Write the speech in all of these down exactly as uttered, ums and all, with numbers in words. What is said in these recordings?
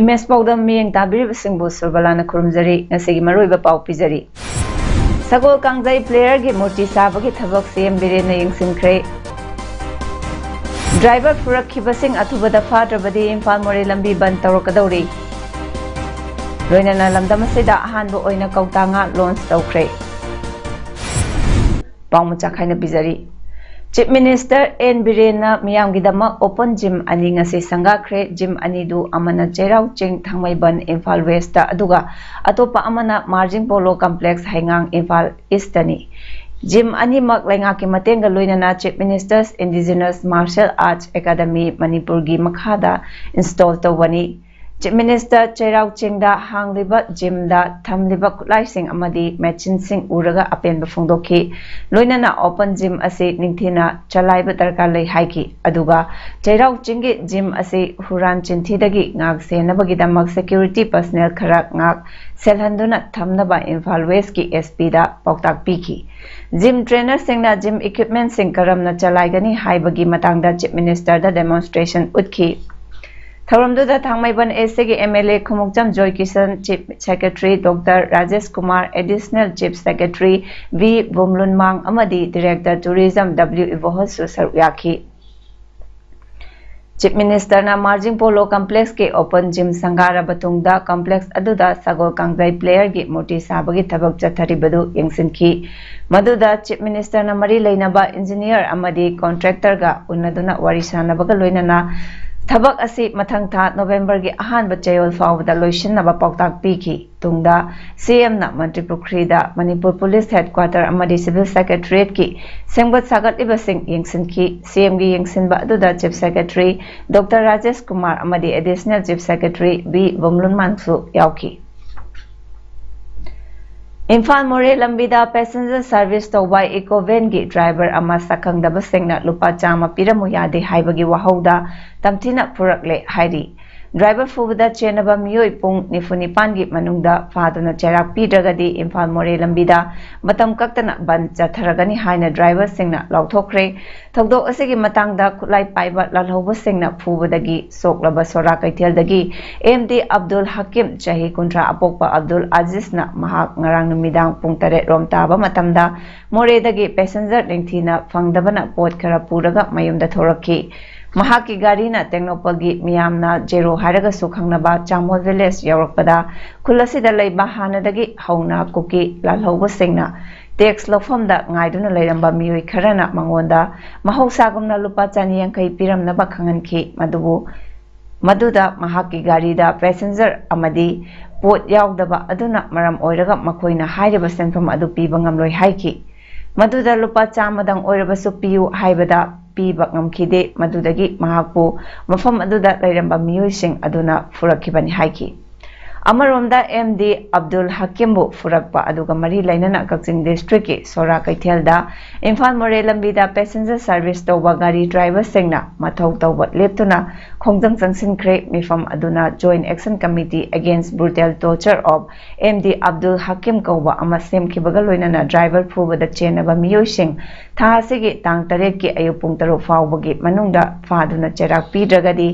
Image ꯄꯥꯎꯗꯝ ꯃꯤꯠꯌꯦꯡ ꯇꯥꯕꯤꯔꯤꯕꯁꯤꯡꯕꯨ ꯁꯨꯔꯕꯂꯥꯅ ꯈꯨꯔꯨꯝꯖꯔꯤ꯫ ꯉꯁꯤꯒꯤ ꯃꯔꯨꯑꯣꯏꯕ ꯄꯥꯎ ꯄꯤꯖꯔꯤ꯫ ꯁꯒꯣꯜ ꯀꯥꯡꯖꯩ ꯄ꯭ꯂꯦꯌꯔꯒꯤ ꯃꯨꯔꯇꯤ ꯁꯥꯕꯒꯤ ꯊꯕꯛ ꯁꯤ ꯑꯦꯝ ꯕꯤꯔꯦꯟꯅ ꯌꯦꯡꯁꯤꯟꯈ꯭ꯔꯦ꯫ ꯗ꯭ꯔꯥꯏꯚꯔ ꯐꯨꯔꯛꯈꯤꯕꯁꯤꯡ ꯑꯊꯨꯕꯗ ꯐꯥꯗ꯭ꯔꯕꯗꯤ ꯏꯝꯐꯥꯜ ꯃꯣꯔꯦ ꯂꯝꯕꯤ ꯕꯟ ꯇꯧꯔꯛꯀꯗꯧꯔꯤ꯫ ꯂꯣꯏꯅꯅ ꯂꯝꯗꯝ ꯑꯁꯤꯗ ꯑꯍꯥꯟꯕ ꯑꯣꯏꯅ ꯀꯧꯇꯥ ꯉꯥ ꯂꯣꯟꯆ ꯇꯧꯈ꯭ꯔꯦ꯫ ꯄꯥꯎ ꯃꯆꯥ ꯈꯥꯏꯅ ꯄꯤꯖꯔꯤ꯫ ꯆꯤꯐ ꯃꯤꯅꯤꯁꯇꯔ ꯑꯦꯟ ꯕꯤꯔꯦꯟꯅ ꯃꯤꯌꯥꯝꯒꯤꯗꯃꯛ ꯑꯣꯄꯟ ꯖꯤꯝ ꯑꯅꯤ ꯉꯁꯤ ꯁꯪꯒꯥꯈ꯭ꯔꯦ꯫ ꯖꯤꯝ ꯑꯅꯤꯗꯨ ꯑꯃꯅ ꯆꯩꯔꯥꯎ ꯆꯤꯡ ꯊꯥꯡꯃꯩꯕꯟ ꯏꯝꯐꯥꯜ ꯋꯦꯁꯇ, ꯑꯗꯨꯒ ꯑꯇꯣꯞꯄ ꯑꯃꯅ ꯃꯥꯔꯖꯤꯡ ꯄꯣꯂꯣ ꯀꯝꯄ꯭ꯂꯦꯛꯁ ꯍꯩꯉꯥꯡ ꯏꯝꯐꯥꯜ ꯏꯁꯇꯅꯤ꯫ ꯖꯤꯝ ꯑꯅꯤꯃꯛ ꯂꯩꯉꯥꯛꯀꯤ ꯃꯇꯦꯡꯒ ꯂꯣꯏꯅꯅ chief minister's indigenous martial arts academy ꯃꯅꯤꯄꯨꯔꯒꯤ ꯃꯈꯥꯗ ꯏꯟꯁꯇꯣꯜ ꯇꯧꯕꯅꯤ꯫ ꯆꯤꯐ ꯃꯤꯅꯤꯁꯇꯔ ꯆꯩꯔꯥꯎ ꯆꯤꯡꯗ ꯍꯥꯡꯂꯤꯕ ꯖꯤꯝꯗ ꯊꯝꯂꯤꯕ ꯈꯨꯠꯂꯥꯏꯁꯤꯡ ꯑꯃꯗꯤ ꯃꯦꯆꯤꯟꯁꯤꯡ ꯎꯔꯒ ꯑꯄꯦꯟꯕ ꯐꯣꯡꯗꯣꯛꯈꯤ꯫ ꯂꯣꯏꯅꯅ ꯑꯣꯄꯟ ꯖꯤꯝ ꯑꯁꯤ ꯅꯤꯡꯊꯤꯅ ꯆꯂꯥꯏꯕ ꯗꯔꯀꯥꯔ ꯂꯩ ꯍꯥꯏꯈꯤ꯫ ꯑꯗꯨꯒ ꯆꯩꯔꯥꯎ ꯆꯤꯡꯒꯤ ꯖꯤꯝ ꯑꯁꯤ ꯍꯨꯔꯥꯟ ꯆꯤꯟꯊꯤꯗꯒꯤ ꯉꯥꯛ ꯁꯦꯟꯅꯕꯒꯤꯗꯃꯛ ꯁꯦꯀ꯭ꯌꯨꯔꯤꯇꯤ ꯄꯔꯁꯅꯦꯜ ꯈꯔ ꯉꯥꯛ ꯁꯦꯜꯍꯟꯗꯨꯅ ꯊꯝꯅꯕ ꯏꯝꯐꯥꯜ ꯋꯦꯁꯀꯤ ꯑꯦꯁ ꯄꯤꯗ ꯄꯥꯎꯇꯥꯛ ꯄꯤꯈꯤ꯫ ꯖꯤꯝ ꯇ꯭ꯔꯦꯅꯔꯁꯤꯡꯅ ꯖꯤꯝ ꯏꯀ꯭ꯋꯤꯞꯃꯦꯟꯁꯤꯡ ꯀꯔꯝꯅ ꯆꯂꯥꯏꯒꯅꯤ ꯍꯥꯏꯕꯒꯤ ꯃꯇꯥꯡꯗ ꯆꯤꯐ ꯃꯤꯅꯤꯁꯇꯔꯗ ꯗꯦꯃꯣꯟꯁꯇ꯭ꯔꯦꯁꯟ ꯎꯠꯈꯤ꯫ ꯊꯧꯔꯝꯗꯨꯗ ꯊꯥꯡꯃꯩꯕꯟ ꯑꯦꯁ ꯁꯤꯒꯤ M L A Khumukcham Joykisan, chief secretary doctor Rajesh Kumar, additional chief secretary V Bumlunmang ꯑꯃꯗꯤ ꯗꯤꯔꯦꯛꯇꯔ ꯇꯨꯔꯤꯖꯝ ꯗꯕ꯭ꯂꯤꯎ ꯏꯕꯣꯍꯣꯜꯁꯨ ꯁꯔꯨꯛ ꯌꯥꯈꯤ꯫ ꯆꯤꯐ ꯃꯤꯅꯤꯁꯇꯔꯅ ꯃꯥꯔꯖꯤꯡ ꯄꯣꯂꯣ ꯀꯝꯄ꯭ꯂꯦꯛꯁꯀꯤ ꯑꯣꯄꯟ ꯖꯤꯝ ꯁꯪꯒꯥꯔꯕ ꯇꯨꯡꯗ ꯀꯝꯄ꯭ꯂꯦꯛꯁ ꯑꯗꯨꯗ ꯁꯒꯣꯜ ꯀꯥꯡꯖꯩ ꯄ꯭ꯂꯦꯌꯔꯒꯤ ꯃꯨꯔꯇꯤ ꯁꯥꯕꯒꯤ ꯊꯕꯛ ꯆꯠꯊꯔꯤꯕꯗꯨ ꯌꯦꯡꯁꯤꯟꯈꯤ꯫ ꯃꯗꯨꯗ ꯆꯤꯐ ꯃꯤꯅꯤꯁꯇꯔꯅ ꯃꯔꯤ ꯂꯩꯅꯕ ꯏꯟꯖꯤꯅꯤꯌꯔ ꯑꯃꯗꯤ ꯀꯣꯟꯇ꯭ꯔꯦꯛꯇꯔꯒ ꯎꯅꯗꯨꯅ ꯋꯥꯔꯤ ꯁꯥꯟꯅꯕꯒ ꯂꯣꯏꯅꯅ ꯊꯕꯛ ꯑꯁꯤ ꯃꯊꯪ ꯊꯥ ꯅꯣꯚꯦꯝꯕꯔꯒꯤ ꯑꯍꯥꯟꯕ ꯆꯌꯣꯜ ꯐꯥꯎꯕꯗ ꯂꯣꯏꯁꯤꯟꯅꯕ ꯄꯥꯎꯇꯥꯛ ꯄꯤꯈꯤ꯫ ꯇꯨꯡꯗ ꯁꯤꯑꯦꯝꯅ ꯃꯟꯇ꯭ꯔꯤ ꯄꯨꯈ꯭ꯔꯤꯗ ꯃꯅꯤꯄꯨꯔ ꯄꯨꯂꯤꯁ ꯍꯦꯗꯀ꯭ꯋꯥꯇꯔ ꯑꯃꯗꯤ ꯁꯤꯚꯤꯜ ꯁꯦꯀ꯭ꯔꯦꯇꯔꯤꯌꯦꯠꯀꯤ ꯁꯦꯝꯒꯠ ꯁꯥꯒꯠꯂꯤꯕꯁꯤꯡ ꯌꯦꯡꯁꯤꯟꯈꯤ꯫ ꯁꯤꯑꯦꯝꯒꯤ ꯌꯦꯡꯁꯤꯟꯕ ꯑꯗꯨꯗ chief secretary doctor Rajesh Kumar ꯑꯃꯗꯤ ꯑꯦꯗꯤꯁꯅꯦꯜ ꯆꯤꯐ ꯁꯦꯀ꯭ꯔꯦꯇꯔꯤ ꯕꯤ ꯕꯣꯝꯂꯨꯟꯃꯥꯡꯁꯨ ꯌꯥꯎꯈꯤ꯫ ꯏꯝꯐꯥꯜ ꯃꯣꯔꯦ ꯂꯝꯕꯤꯗ ꯄꯦꯁꯦꯟꯖꯔ ꯁꯔꯚꯤꯁ ꯇꯧꯕ ꯏꯀꯣ ꯚꯦꯟꯒꯤ ꯗ꯭ꯔꯥꯏꯚꯔ ꯑꯃ ꯁꯛꯈꯪꯗꯕꯁꯤꯡꯅ ꯂꯨꯄꯥ ꯆꯥꯝꯃ ꯄꯤꯔꯝꯃꯨ ꯌꯥꯗꯦ ꯍꯥꯏꯕꯒꯤ ꯋꯥꯍꯧꯗ ꯇꯝꯊꯤꯅ ꯐꯨꯔꯛꯂꯦ ꯍꯥꯏꯔꯤ꯫ ꯗ꯭ꯔꯥꯏꯚꯔ ꯐꯨꯕꯗ ꯆꯦꯟꯅꯕ ꯃꯤꯑꯣꯏ ꯄꯨꯡ ꯅꯤꯐꯨ ꯅꯤꯄꯥꯟꯒꯤ ꯃꯅꯨꯡꯗ ꯐꯥꯗꯨꯅ ꯆꯩꯔꯥꯛ ꯄꯤꯗ꯭ꯔꯒꯗꯤ ꯏꯝꯐꯥꯜ ꯃꯣꯔꯦ ꯂꯝꯕꯤꯗ ꯃꯇꯝ ꯀꯛꯇꯅ ꯕꯟ ꯆꯠꯊꯔꯒꯅꯤ ꯍꯥꯏꯅ ꯗ꯭ꯔꯥꯏꯚꯔꯁꯤꯡꯅ ꯂꯥꯎꯊꯣꯛꯈ꯭ꯔꯦ꯫ ꯊꯧꯗꯣꯛ ꯑꯁꯤꯒꯤ ꯃꯇꯥꯡꯗ ꯈꯨꯠꯂꯥꯏ ꯄꯥꯏꯕ ꯂꯥꯜꯍꯧꯕꯁꯤꯡꯅ ꯐꯨꯕꯗꯒꯤ ꯁꯣꯛꯂꯕ ꯁꯣꯔꯥ ꯀꯩꯊꯦꯜꯗꯒꯤ ꯑꯦꯝ ꯗꯤ ꯑꯕꯗꯨꯜ ꯍꯀꯤꯝ, ꯆꯍꯤ ꯀꯨꯟꯊ꯭ꯔꯥ ꯑꯄꯣꯛꯄ ꯑꯕꯗꯨꯜ ꯑꯖꯤꯖꯅ ꯃꯍꯥꯛ ꯉꯔꯥꯡ ꯅꯨꯃꯤꯗꯥꯡ ꯄꯨꯡ ꯇꯔꯦꯠ ꯔꯣꯝ ꯇꯥꯕ ꯃꯇꯝꯗ ꯃꯣꯔꯦꯗꯒꯤ ꯄꯦꯁꯦꯟꯖꯔ ꯅꯤꯡꯊꯤꯅ ꯐꯪꯗꯕꯅ ꯄꯣꯠ ꯈꯔ ꯄꯨꯔꯒ ꯃꯌꯨꯝꯗ ꯊꯣꯔꯛꯈꯤ꯫ ꯃꯍꯥꯛꯀꯤ ꯒꯥꯔꯤꯅ ꯇꯦꯡꯅꯧꯄꯜꯒꯤ ꯃꯤꯌꯥꯝꯅ ꯖꯦꯔꯣ ꯍꯥꯏꯔꯒꯁꯨ ꯈꯪꯅꯕ ꯆꯥꯃꯣꯜ ꯚꯤꯂꯦꯖ ꯌꯧꯔꯛꯄꯗ ꯈꯨꯜ ꯑꯁꯤꯗ ꯂꯩꯕ ꯍꯥꯟꯅꯗꯒꯤ ꯍꯧꯅ ꯀꯨꯀꯤ ꯂꯥꯜꯍꯧꯕꯁꯤꯡꯅ ꯇꯦꯛꯁ ꯂꯧꯐꯝꯗ ꯉꯥꯏꯗꯨꯅ ꯂꯩꯔꯝꯕ ꯃꯤꯑꯣꯏ ꯈꯔꯅ ꯃꯉꯣꯟꯗ ꯃꯍꯧꯁꯥꯒꯨꯝꯅ ꯂꯨꯄꯥ ꯆꯅꯤ ꯌꯥꯡꯈꯩ ꯄꯤꯔꯝꯅꯕ ꯈꯪꯍꯟꯈꯤ꯫ ꯃꯗꯨꯕꯨ, ꯃꯗꯨꯗ ꯃꯍꯥꯛꯀꯤ ꯒꯥꯔꯤꯗ ꯄꯦꯁꯦꯟꯖꯔ ꯑꯃꯗꯤ ꯄꯣꯠ ꯌꯥꯎꯗꯕ ꯑꯗꯨꯅ ꯃꯔꯝ ꯑꯣꯏꯔꯒ ꯃꯈꯣꯏꯅ ꯍꯥꯏꯔꯤꯕ ꯁꯦꯟꯐꯝ ꯑꯗꯨ ꯄꯤꯕ ꯉꯝꯂꯣꯏ ꯍꯥꯏꯈꯤ꯫ ꯃꯗꯨꯗ ꯂꯨꯄꯥ ꯆꯥꯝꯃꯗꯪ ꯑꯣꯏꯔꯕꯁꯨ ꯄꯤꯌꯨ ꯍꯥꯏꯕꯗ ꯄꯤꯕ ꯉꯝꯈꯤꯗꯦ꯫ ꯃꯗꯨꯗꯒꯤ ꯃꯍꯥꯛꯄꯨ ꯃꯐꯝ ꯑꯗꯨꯗ ꯂꯩꯔꯝꯕ ꯃꯤꯑꯣꯏꯁꯤꯡ ꯑꯗꯨꯅ ꯐꯨꯔꯛꯈꯤꯕꯅꯤ ꯍꯥꯏꯈꯤ꯫ ꯑꯃꯔꯣꯝꯗ, ꯑꯦꯝ ꯗꯤ ꯑꯕꯗꯨꯜ ꯍꯀꯤꯝꯕꯨ ꯐꯨꯔꯛꯄ ꯑꯗꯨꯒ ꯃꯔꯤ ꯂꯩꯅꯅ ꯀꯛꯆꯤꯡ ꯗꯤꯁꯇ꯭ꯔꯤꯛꯀꯤ ꯁꯣꯔꯥ ꯀꯩꯊꯦꯜꯗ ꯏꯝꯐꯥꯜ ꯃꯣꯔꯦ ꯂꯝꯕꯤꯗ ꯄꯦꯁꯦꯟꯖꯔ ꯁꯔꯚꯤꯁ ꯇꯧꯕ ꯒꯥꯔꯤ ꯗ꯭ꯔꯥꯏꯚꯔꯁꯤꯡꯅ ꯃꯊꯧ ꯇꯧꯕ ꯂꯦꯞꯇꯨꯅ ꯈꯣꯡꯖꯪ ꯆꯪꯁꯤꯟꯈ꯭ꯔꯦ꯫ ꯃꯤꯐꯝ ꯑꯗꯨꯅ Joint Action Committee Against Brutal Torture of M D Abdul Hakim ꯀꯧꯕ ꯑꯃ ꯁꯦꯝꯈꯤꯕꯒ ꯂꯣꯏꯅꯅ ꯗ꯭ꯔꯥꯏꯚꯔ ꯐꯨꯕꯗ ꯆꯦꯟꯅꯕ ꯃꯤꯑꯣꯏꯁꯤꯡ ꯊꯥ ꯑꯁꯤꯒꯤ ꯇꯥꯡ ꯇꯔꯦꯠꯀꯤ ꯑꯌꯨꯛ ꯄꯨꯡ ꯇꯔꯨꯛ ꯐꯥꯎꯕꯒꯤ ꯃꯅꯨꯡꯗ ꯐꯥꯗꯨꯅ ꯆꯩꯔꯥꯛ ꯄꯤꯗ꯭ꯔꯒꯗꯤ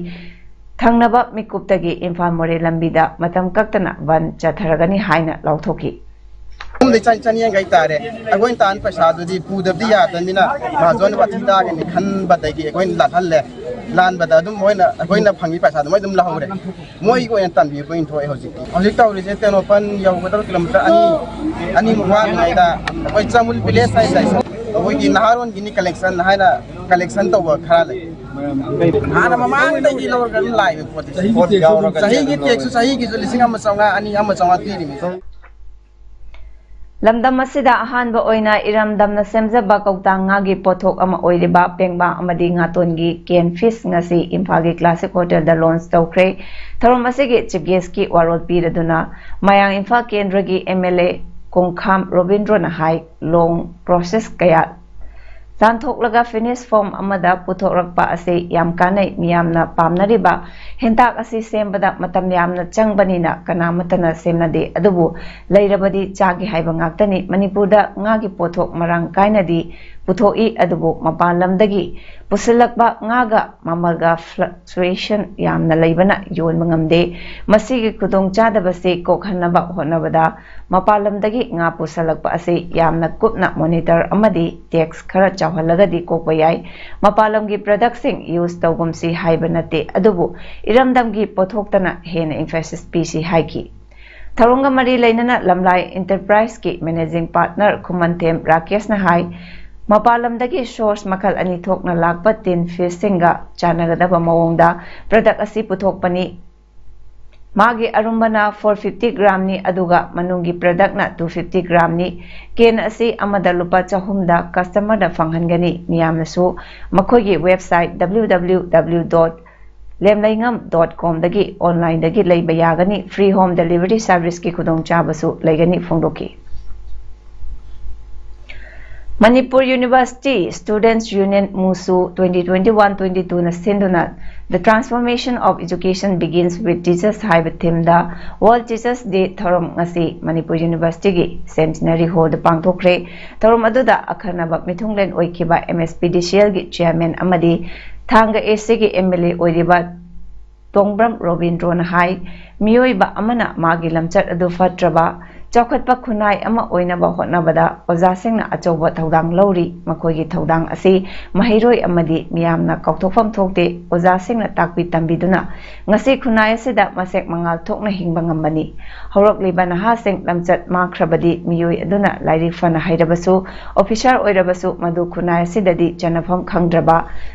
ꯊꯪꯅꯕ ꯃꯤꯀꯨꯞꯇꯒꯤ ꯏꯝꯐꯥꯜ ꯃꯣꯔꯦ ꯂꯝꯕꯤꯗ ꯃꯇꯝ ꯀꯛꯇꯅ ꯕꯟ ꯆꯠꯊꯔꯒꯅꯤ ꯍꯥꯏꯅ ꯂꯥꯎꯊꯣꯛꯈꯤ꯫ ꯆꯍꯨꯝꯗꯩ ꯆꯅꯤ ꯆꯅꯤ ꯌꯥꯡꯈꯩ ꯇꯥꯔꯦ꯫ ꯑꯩꯈꯣꯏꯅ ꯇꯥꯟ ꯄꯩꯁꯥꯗꯨꯗꯤ ꯄꯨꯗꯕꯗꯤ ꯌꯥꯗꯕꯅꯤꯅ ꯃꯍꯥꯖꯣꯟ ꯋꯥꯊꯤ ꯇꯥꯒꯅꯤ ꯈꯟꯕꯗꯒꯤ ꯑꯩꯈꯣꯏꯅ ꯂꯥꯜꯍꯜꯂꯦ꯫ ꯂꯥꯟꯕꯗ ꯑꯗꯨꯝ ꯃꯣꯏꯅ ꯑꯩꯈꯣꯏꯅ ꯐꯪꯉꯤ ꯄꯩꯁꯥꯗꯨ ꯃꯣꯏ ꯑꯗꯨꯝ ꯂꯧꯍꯧꯔꯦ꯫ ꯃꯣꯏꯒꯤ ꯑꯣꯏꯅ ꯇꯥꯟꯕꯤꯕ ꯑꯣꯏꯅ ꯊꯣꯛꯑꯦ ꯍꯧꯖꯤꯛꯇꯤ꯫ ꯍꯧꯖꯤꯛ ꯇꯧꯔꯤꯁꯦ ꯇꯦꯡꯅꯧꯄꯜ ꯌꯧꯒꯗꯕ ꯀꯤꯂꯣꯃꯤꯇꯔ ꯑꯅꯤ, ꯑꯅꯤꯃꯨꯛ ꯋꯥꯠꯂꯤꯉꯩꯗ ꯑꯩꯈꯣꯏ ꯆꯥꯃꯨꯜ ꯚꯤꯂꯦꯖ ꯍꯥꯏꯇꯥꯔꯦ, ꯑꯩꯈꯣꯏꯒꯤ ꯅꯍꯥꯔꯣꯟꯒꯤꯅꯤ ꯀꯂꯦꯛꯁꯟ ꯍꯥꯏꯅ ꯀꯂꯦꯛꯁꯟ ꯇꯧꯕ ꯈꯔ ꯂꯩ꯫ ꯍꯥꯟꯅ ꯃꯃꯥꯡꯗꯒꯤ ꯂꯧꯔꯒ ꯑꯗꯨꯝ ꯂꯥꯛꯏꯕ ꯄꯣꯠꯁꯦ꯫ ꯆꯍꯤꯒꯤ ꯇꯦꯛꯁꯁꯨ ꯆꯍꯤꯒꯤꯁꯨ ꯂꯤꯁꯤꯡ ꯑꯃ ꯆꯥꯝꯃꯉꯥ, ꯑꯅꯤ, ꯑꯃ ꯆꯥꯝꯃꯉꯥ ꯄꯤꯔꯤꯃꯤ꯫ ꯂꯝꯗꯝ ꯑꯁꯤꯗ ꯑꯍꯥꯟꯕ ꯑꯣꯏꯅ ꯏꯔꯝꯗꯝꯅ ꯁꯦꯝꯖꯕ ꯀꯧꯇꯥ ꯉꯥꯒꯤ ꯄꯣꯠꯊꯣꯛ ꯑꯃ ꯑꯣꯏꯔꯤꯕ ꯄꯦꯡꯕꯥ ꯑꯃꯗꯤ ꯉꯥꯇꯣꯟꯒꯤ ꯀꯦꯟ ꯐꯤꯁ ꯉꯁꯤ ꯏꯝꯐꯥꯜꯒꯤ ꯀ꯭ꯂꯥꯁꯤꯛ ꯍꯣꯇꯦꯜꯗ ꯂꯣꯟꯆ ꯇꯧꯈ꯭ꯔꯦ꯫ ꯊꯧꯔꯝ ꯑꯁꯤꯒꯤ ꯆꯤꯐ ꯒꯦꯁꯀꯤ ꯋꯥꯔꯣꯜ ꯄꯤꯔꯗꯨꯅ ꯃꯌꯥꯡ ꯏꯝꯐꯥꯜ ꯀꯦꯟꯗ꯭ꯔꯒꯤ ꯑꯦꯝ ꯑꯦꯜ ꯑꯦ ꯀꯣꯡꯈꯥꯝ ꯔꯣꯕꯤꯟꯗ꯭ꯔꯣꯅ ꯍꯥꯏ, ꯂꯣꯡ ꯄ꯭ꯔꯣꯁꯦꯁ ꯀꯌꯥ ꯂꯥꯟꯊꯣꯛꯂꯒ ꯐꯤꯅꯤꯁ ꯐꯣꯔꯝ ꯑꯃꯗ ꯄꯨꯊꯣꯛꯂꯛꯄ ꯑꯁꯤ ꯌꯥꯝ ꯀꯥꯟꯅꯩ꯫ ꯃꯤꯌꯥꯝꯅ ꯄꯥꯝꯅꯔꯤꯕ ꯍꯦꯟꯇꯥꯛ ꯑꯁꯤ ꯁꯦꯝꯕꯗ ꯃꯇꯝ ꯌꯥꯝꯅ ꯆꯪꯕꯅꯤꯅ ꯀꯅꯥꯃꯠꯇꯅ ꯁꯦꯝꯅꯗꯦ꯫ ꯑꯗꯨꯕꯨ ꯂꯩꯔꯕꯗꯤ ꯆꯥꯒꯦ ꯍꯥꯏꯕ ꯉꯥꯛꯇꯅꯤ꯫ ꯃꯅꯤꯄꯨꯔꯗ ꯉꯥꯒꯤ ꯄꯣꯠꯊꯣꯛ ꯃꯔꯥꯡ ꯀꯥꯏꯅꯗꯤ ꯄꯨꯊꯣꯛꯏ, ꯑꯗꯨꯕꯨ ꯃꯄꯥꯟ ꯂꯝꯗꯒꯤ ꯄꯨꯁꯤꯜꯂꯛꯄ ꯉꯥꯒ ꯃꯃꯜꯒ ꯐ꯭ꯂꯛꯆꯨꯌꯦꯁꯟ ꯌꯥꯝꯅ ꯂꯩꯕꯅ ꯌꯣꯟꯕ ꯉꯝꯗꯦ꯫ ꯃꯁꯤꯒꯤ ꯈꯨꯗꯣꯡꯆꯥꯗꯕꯁꯤ ꯀꯣꯛꯍꯟꯅꯕ ꯍꯣꯠꯅꯕꯗ ꯃꯄꯥꯟ ꯂꯝꯗꯒꯤ ꯉꯥ ꯄꯨꯁꯜꯂꯛꯄ ꯑꯁꯤ ꯌꯥꯝꯅ ꯀꯨꯞꯅ ꯃꯣꯅꯤꯇꯔ ꯑꯃꯗꯤ ꯇꯦꯛꯁ ꯈꯔ ꯆꯥꯎꯍꯜꯂꯒꯗꯤ ꯀꯣꯛꯄ ꯌꯥꯏ꯫ ꯃꯄꯥꯟ ꯂꯝꯒꯤ ꯄ꯭ꯔꯗꯛꯁꯤꯡ ꯌꯨꯁ ꯇꯧꯒꯨꯝꯁꯤ ꯍꯥꯏꯕ ꯅꯠꯇꯦ, ꯑꯗꯨꯕꯨ ꯏꯔꯝꯗꯝꯒꯤ ꯄꯣꯠꯊꯣꯛꯇꯅ ꯍꯦꯟꯅ ꯏꯝꯐꯦꯁꯤꯁ ꯄꯤꯁꯤ ꯍꯥꯏꯈꯤ꯫ ꯊꯧꯔꯝꯒ ꯃꯔꯤ ꯂꯩꯅꯅ ꯂꯝꯂꯥꯏ ꯏꯟꯇꯔꯄ꯭ꯔꯥꯏꯖꯀꯤ ꯃꯦꯅꯦꯖꯤꯡ ꯄꯥꯔꯠꯅꯔ ꯈꯨꯃꯟꯊꯦꯝ ꯔꯥꯀꯦꯁꯅ ꯍꯥꯏ, ꯃꯄꯥꯟ ꯂꯝꯗꯒꯤ ꯁꯣꯔꯁ ꯃꯈꯜ ꯑꯅꯤ ꯊꯣꯛꯅ ꯂꯥꯛꯄ ꯇꯤꯟ ꯐꯤꯁꯁꯤꯡꯒ ꯆꯥꯟꯅꯒꯗꯕ ꯃꯑꯣꯡꯗ ꯄ꯭ꯔꯗꯛ ꯑꯁꯤ ꯄꯨꯊꯣꯛꯄꯅꯤ꯫ ꯃꯥꯒꯤ ꯑꯔꯨꯝꯕꯅ ꯐꯣꯔ ꯐꯤꯐꯇꯤ ꯒ꯭ꯔꯥꯝꯅꯤ, ꯑꯗꯨꯒ ꯃꯅꯨꯡꯒꯤ ꯄ꯭ꯔꯗꯛꯅ ꯇꯨ ꯐꯤꯐꯇꯤ ꯒ꯭ꯔꯥꯝꯅꯤ꯫ ꯀꯦꯟ ꯑꯁꯤ ꯑꯃꯗ ꯂꯨꯄꯥ ꯆꯍꯨꯝꯗ ꯀꯁꯇꯃꯔꯗ ꯐꯪꯍꯟꯒꯅꯤ꯫ ꯃꯤꯌꯥꯝꯅꯁꯨ ꯃꯈꯣꯏꯒꯤ website W W W dot lemleingam dot com ꯗꯒꯤ ꯑꯣꯟꯂꯥꯏꯟꯗꯒꯤ ꯂꯩꯕ ꯌꯥꯒꯅꯤ꯫ ꯐ꯭ꯔꯤ ꯍꯣꯝ ꯗꯦꯂꯤꯚꯔꯤ ꯁꯥꯔꯚꯤꯁꯀꯤ ꯈꯨꯗꯣꯡꯆꯥꯕꯁꯨ ꯂꯩꯒꯅꯤ ꯐꯣꯡꯗꯣꯛꯈꯤ꯫ Manipur university students union MUSU twenty twenty-one twenty-two ꯅ ꯁꯤꯟꯗꯨꯅ The Transformation of Education Begins with Teachers ꯍꯥꯏꯕ ꯊꯤꯝꯗ ꯋꯥꯔꯜꯗ ꯇꯤꯆꯔꯁ ꯗꯦ ꯊꯧꯔꯝ ꯉꯁꯤ ꯃꯅꯤꯄꯨꯔ ꯌꯨꯅꯤꯚꯔꯁꯤꯇꯤꯒꯤ ꯁꯦꯟꯇꯤꯅꯔꯤ ꯍꯣꯜꯗ ꯄꯥꯡꯊꯣꯛꯈ꯭ꯔꯦ꯫ ꯊꯧꯔꯝ ꯑꯗꯨꯗ ꯑꯈꯟꯅꯕ ꯃꯤꯊꯨꯡꯂꯦꯟ ꯑꯣꯏꯈꯤꯕ M S P D C L ꯒꯤ ꯆꯤꯌꯔꯃꯦꯟ ꯑꯃꯗꯤ ꯊꯥꯡꯒ A C ꯒꯤ M L A ꯑꯣꯏꯔꯤꯕ ꯇꯣꯡꯕ꯭ꯔꯝ ꯔꯣꯕꯤꯟꯗ꯭ꯔꯣꯅ ꯍꯥꯏ, ꯃꯤꯑꯣꯏꯕ ꯑꯃꯅ ꯃꯥꯒꯤ ꯂꯝꯆꯠ ꯑꯗꯨ ꯐꯠꯇ꯭ꯔꯕ, ꯆꯥꯎꯈꯠꯄ ꯈꯨꯟꯅꯥꯏ ꯑꯃ ꯑꯣꯏꯅꯕ ꯍꯣꯠꯅꯕꯗ ꯑꯣꯖꯥꯁꯤꯡꯅ ꯑꯆꯧꯕ ꯊꯧꯗꯥꯡ ꯂꯧꯔꯤ꯫ ꯃꯈꯣꯏꯒꯤ ꯊꯧꯗꯥꯡ ꯑꯁꯤ ꯃꯍꯩꯔꯣꯏ ꯑꯃꯗꯤ ꯃꯤꯌꯥꯝꯅ ꯀꯥꯎꯊꯣꯛꯐꯝ ꯊꯣꯛꯇꯦ꯫ ꯑꯣꯖꯥꯁꯤꯡꯅ ꯇꯥꯛꯄꯤ ꯇꯝꯕꯤꯗꯨꯅ ꯉꯁꯤ ꯈꯨꯟꯅꯥꯏ ꯑꯁꯤꯗ ꯃꯁꯦꯛ ꯃꯉꯥꯜ ꯊꯣꯛꯅ ꯍꯤꯡꯕ ꯉꯝꯕꯅꯤ꯫ ꯍꯧꯔꯛꯂꯤꯕ ꯅꯍꯥꯁꯤꯡ ꯂꯝꯆꯠ ꯃꯥꯡꯈ꯭ꯔꯕꯗꯤ ꯃꯤꯑꯣꯏ ꯑꯗꯨꯅ ꯂꯥꯏꯔꯤꯛ ꯐꯅ ꯍꯩꯔꯕꯁꯨ, ꯑꯣꯐꯤꯁꯥꯔ ꯑꯣꯏꯔꯕꯁꯨ ꯃꯗꯨ ꯈꯨꯟꯅꯥꯏ ꯑꯁꯤꯗꯗꯤ ꯆꯟꯅꯐꯝ ꯈꯪꯗ꯭ꯔꯕ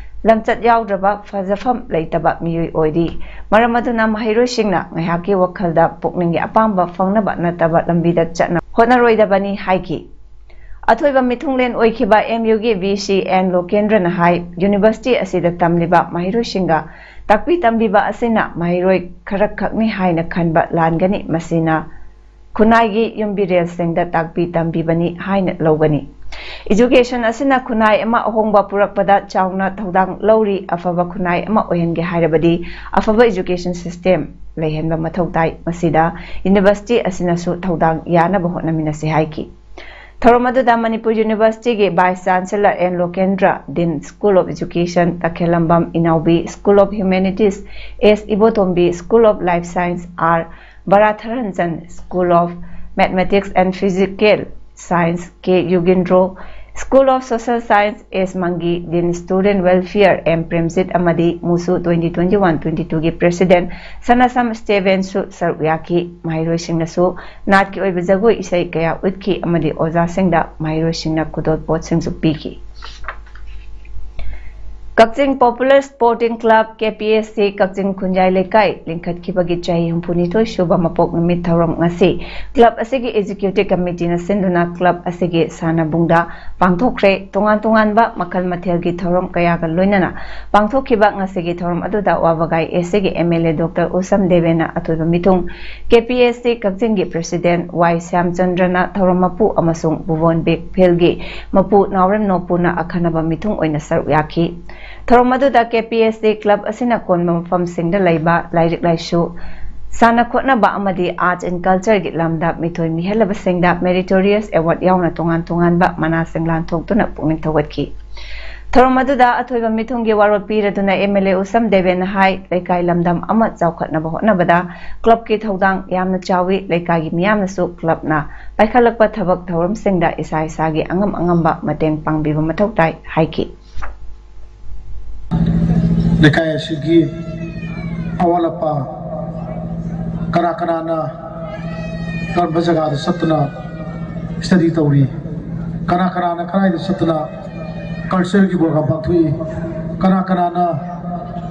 ꯂꯝꯆꯠ ꯌꯥꯎꯗ꯭ꯔꯕ ꯐꯖꯐꯝ ꯂꯩꯇꯕ ꯃꯤꯑꯣꯏ ꯑꯣꯏꯔꯤ꯫ ꯃꯔꯝ ꯑꯗꯨꯅ ꯃꯍꯩꯔꯣꯏꯁꯤꯡꯅ ꯉꯥꯏꯍꯥꯛꯀꯤ ꯋꯥꯈꯜꯗ ꯄꯨꯛꯅꯤꯡꯒꯤ ꯑꯄꯥꯝꯕ ꯐꯪꯅꯕ ꯅꯠꯇꯕ ꯂꯝꯕꯤꯗ ꯆꯠꯅ ꯍꯣꯠꯅꯔꯣꯏꯗꯕꯅꯤ ꯍꯥꯏꯈꯤ꯫ ꯑꯊꯣꯏꯕ ꯃꯤꯊꯨꯡꯂꯦꯟ ꯑꯣꯏꯈꯤꯕ ꯑꯦꯝ ꯌꯨꯒꯤ V C and ꯂꯣꯀꯦꯟꯗ꯭ꯔꯅ high, university ꯑꯁꯤꯗ ꯇꯝꯂꯤꯕ ꯃꯍꯩꯔꯣꯏꯁꯤꯡꯒ ꯇꯥꯛꯄꯤ ꯇꯝꯕꯤꯕ ꯑꯁꯤꯅ ꯃꯍꯩꯔꯣꯏ ꯈꯔꯈꯛꯅꯤ ꯍꯥꯏꯅ ꯈꯟꯕ ꯂꯥꯟꯒꯅꯤ꯫ ꯃꯁꯤꯅ ꯈꯨꯟꯅꯥꯏꯒꯤ ꯌꯨꯝꯕꯤꯔꯦꯜꯁꯤꯡꯗ ꯇꯥꯛꯄꯤ ꯇꯝꯕꯤꯕꯅꯤ ꯍꯥꯏꯅ ꯂꯧꯒꯅꯤ꯫ ꯏꯖꯨꯀꯦꯁꯟ ꯑꯁꯤꯅ ꯈꯨꯟꯅꯥꯏ ꯑꯃ ꯑꯍꯣꯡꯕ ꯄꯨꯔꯛꯄꯗ ꯆꯥꯎꯅ ꯊꯧꯗꯥꯡ ꯂꯧꯔꯤ꯫ ꯑꯐꯕ ꯈꯨꯟꯅꯥꯏ ꯑꯃ ꯑꯣꯏꯍꯟꯒꯦ ꯍꯥꯏꯔꯕꯗꯤ ꯑꯐꯕ ꯏꯖꯨꯀꯦꯁꯟ ꯁꯤꯁꯇꯦꯝ ꯂꯩꯍꯟꯕ ꯃꯊꯧ ꯇꯥꯏ꯫ ꯃꯁꯤꯗ ꯌꯨꯅꯤꯚꯔꯁꯤꯇꯤ ꯑꯁꯤꯅꯁꯨ ꯊꯧꯗꯥꯡ ꯌꯥꯅꯕ ꯍꯣꯠꯅꯃꯤꯟꯅꯁꯤ ꯍꯥꯏꯈꯤ꯫ ꯊꯧꯔꯝ ꯑꯗꯨꯗ ꯃꯅꯤꯄꯨꯔ ꯌꯨꯅꯤꯚꯔꯁꯤꯇꯤꯒꯤ vice chancellor N Lokendra, dean school of education Takhellambam Inaobi, school of humanities S Ibotombi, school of life science R ꯕꯔꯥꯊꯔꯟꯆꯟ, school of mathematics and physical science K Yugendro, school of social science S Mangi, dean student welfare M Premjit ꯑꯃꯗꯤ MUSU twenty twenty-one twenty-two ꯒꯤ president ꯁꯅꯥꯁꯝ ꯁ꯭ꯇꯦꯚꯦꯟꯁꯨ ꯁꯔꯨꯛ ꯌꯥꯈꯤ꯫ ꯃꯍꯩꯔꯣꯏꯁꯤꯡꯅꯁꯨ ꯅꯥꯠꯀꯤ ꯑꯣꯏꯕ ꯖꯒꯣꯏ ꯏꯁꯩ ꯀꯌꯥ ꯎꯠꯈꯤ ꯑꯃꯗꯤ ꯑꯣꯖꯥꯁꯤꯡꯗ ꯃꯍꯩꯔꯣꯏꯁꯤꯡꯅ ꯈꯨꯗꯣꯜꯄꯣꯠꯁꯤꯡꯁꯨ ꯄꯤꯈꯤ꯫ ꯀꯛꯆꯤꯡ popular supporting club, K P S C, ꯀꯛꯆꯤꯡ ꯈꯨꯟꯌꯥꯏ ꯂꯩꯀꯥꯏ ꯂꯤꯡꯈꯠꯈꯤꯕꯒꯤ ꯆꯍꯤ ꯍꯨꯝꯐꯨꯅꯤꯊꯣꯏ ꯁꯨꯕ ꯃꯄꯣꯛ ꯅꯨꯃꯤꯠ ꯊꯧꯔꯝ ꯉꯁꯤ ꯀ꯭ꯂꯕ ꯑꯁꯤꯒꯤ ꯑꯦꯛꯖꯤꯀ꯭ꯌꯨꯇꯤꯚ ꯀꯃꯤꯇꯤꯅ ꯁꯤꯟꯗꯨꯅ ꯀ꯭ꯂꯕ ꯑꯁꯤꯒꯤ ꯁꯥꯟꯅꯕꯨꯡꯗ ꯄꯥꯡꯊꯣꯛꯈ꯭ꯔꯦ꯫ ꯇꯣꯉꯥꯟ ꯇꯣꯉꯥꯟꯕ ꯃꯈꯜ ꯃꯊꯦꯜꯒꯤ ꯊꯧꯔꯝ ꯀꯌꯥꯒ ꯂꯣꯏꯅꯅ ꯄꯥꯡꯊꯣꯛꯈꯤꯕ ꯉꯁꯤꯒꯤ ꯊꯧꯔꯝ ꯑꯗꯨꯗ ꯋꯥꯕꯒꯥꯏ ꯑꯦꯁ ꯁꯤꯒꯤ ꯑꯦꯝ ꯑꯦꯜ ꯑꯦ ꯗꯣꯛꯇꯔ ꯎꯁꯝ ꯗꯦꯕꯦꯅ ꯑꯊꯣꯏꯕ ꯃꯤꯊꯨꯡ, ꯀꯦ ꯄꯤ ꯑꯦꯁ ꯁꯤ ꯀꯛꯆꯤꯡꯒꯤ ꯄ꯭ꯔꯦꯁꯤꯗꯦꯟꯠ ꯋꯥꯏ ꯁ꯭ꯌꯥꯝꯆꯟꯗ꯭ꯔꯅ ꯊꯧꯔꯝ ꯃꯄꯨ ꯑꯃꯁꯨꯡ ꯚꯨꯕꯣꯟ ꯕꯦꯛ ꯐꯤꯜꯒꯤ ꯃꯄꯨ ꯅꯥꯎꯔꯦꯝ ꯅꯣꯄꯨꯅ ꯑꯈꯟꯅꯕ ꯃꯤꯊꯨꯡ ꯑꯣꯏꯅ ꯁꯔꯨꯛ ꯌꯥꯈꯤ꯫ ꯊꯧꯔꯝ ꯑꯗꯨꯗ K P S C club ꯑꯁꯤꯅ ꯀꯣꯟꯕ ꯃꯐꯝꯁꯤꯡꯗ ꯂꯩꯕ ꯂꯥꯏꯔꯤꯛ ꯂꯥꯏꯁꯨ, ꯁꯥꯟꯅ ꯈꯣꯠꯅꯕ ꯑꯃꯗꯤ ꯑꯥꯔꯠ ꯑꯦꯟ ꯀꯜꯆꯔꯒꯤ ꯂꯝꯗ ꯃꯤꯊꯣꯏ ꯃꯤꯍꯦꯜꯂꯕꯁꯤꯡꯗ ꯃꯦꯔꯤꯇꯣꯔꯤꯌꯁ ꯑꯦꯋꯥꯔꯗ ꯌꯥꯎꯅ ꯇꯣꯉꯥꯟ ꯇꯣꯉꯥꯟꯕ ꯃꯅꯥꯁꯤꯡ ꯂꯥꯟꯊꯣꯛꯇꯨꯅ ꯄꯨꯛꯅꯤꯡ ꯊꯧꯒꯠꯈꯤ꯫ ꯊꯧꯔꯝ ꯑꯗꯨꯗ ꯑꯊꯣꯏꯕ ꯃꯤꯊꯨꯡꯒꯤ ꯋꯥꯔꯣꯜ ꯄꯤꯔꯗꯨꯅ ꯑꯦꯝ ꯑꯦꯜ ꯑꯦ ꯎꯁꯝ ꯗꯦꯕꯦꯟꯅ ꯍꯥꯏ, ꯂꯩꯀꯥꯏ ꯂꯝꯗꯝ ꯑꯃ ꯆꯥꯎꯈꯠꯅꯕ ꯍꯣꯠꯅꯕꯗ ꯀ꯭ꯂꯕꯀꯤ ꯊꯧꯗꯥꯡ ꯌꯥꯝꯅ ꯆꯥꯎꯏ꯫ ꯂꯩꯀꯥꯏꯒꯤ ꯃꯤꯌꯥꯝꯅꯁꯨ ꯀ꯭ꯂꯕꯅ ꯄꯥꯏꯈꯠꯂꯛꯄ ꯊꯕꯛ ꯊꯧꯔꯝꯁꯤꯡꯗ ꯏꯁꯥ ꯏꯁꯥꯒꯤ ꯑꯉꯝ ꯑꯉꯝꯕ ꯃꯇꯦꯡ ꯄꯥꯡꯕꯤꯕ ꯃꯊꯧ ꯇꯥꯏ ꯍꯥꯏꯈꯤ꯫ ꯂꯩꯀꯥꯏ ꯑꯁꯤꯒꯤ ꯑꯋꯥꯠ ꯑꯄꯥ ꯀꯅꯥ ꯀꯅꯥꯅ ꯀꯔꯝꯕ ꯖꯒꯥꯗ ꯆꯠꯇꯨꯅ ꯁ꯭ꯇꯗꯤ ꯇꯧꯔꯤ, ꯀꯅꯥ ꯀꯅꯥꯅ ꯀꯗꯥꯏꯗ ꯆꯠꯇꯨꯅ ꯀꯜꯆꯔꯒꯤ ꯄ꯭ꯔꯣꯒ꯭ꯔꯥꯝ ꯄꯥꯡꯊꯣꯛꯏ, ꯀꯅꯥ ꯀꯅꯥꯅ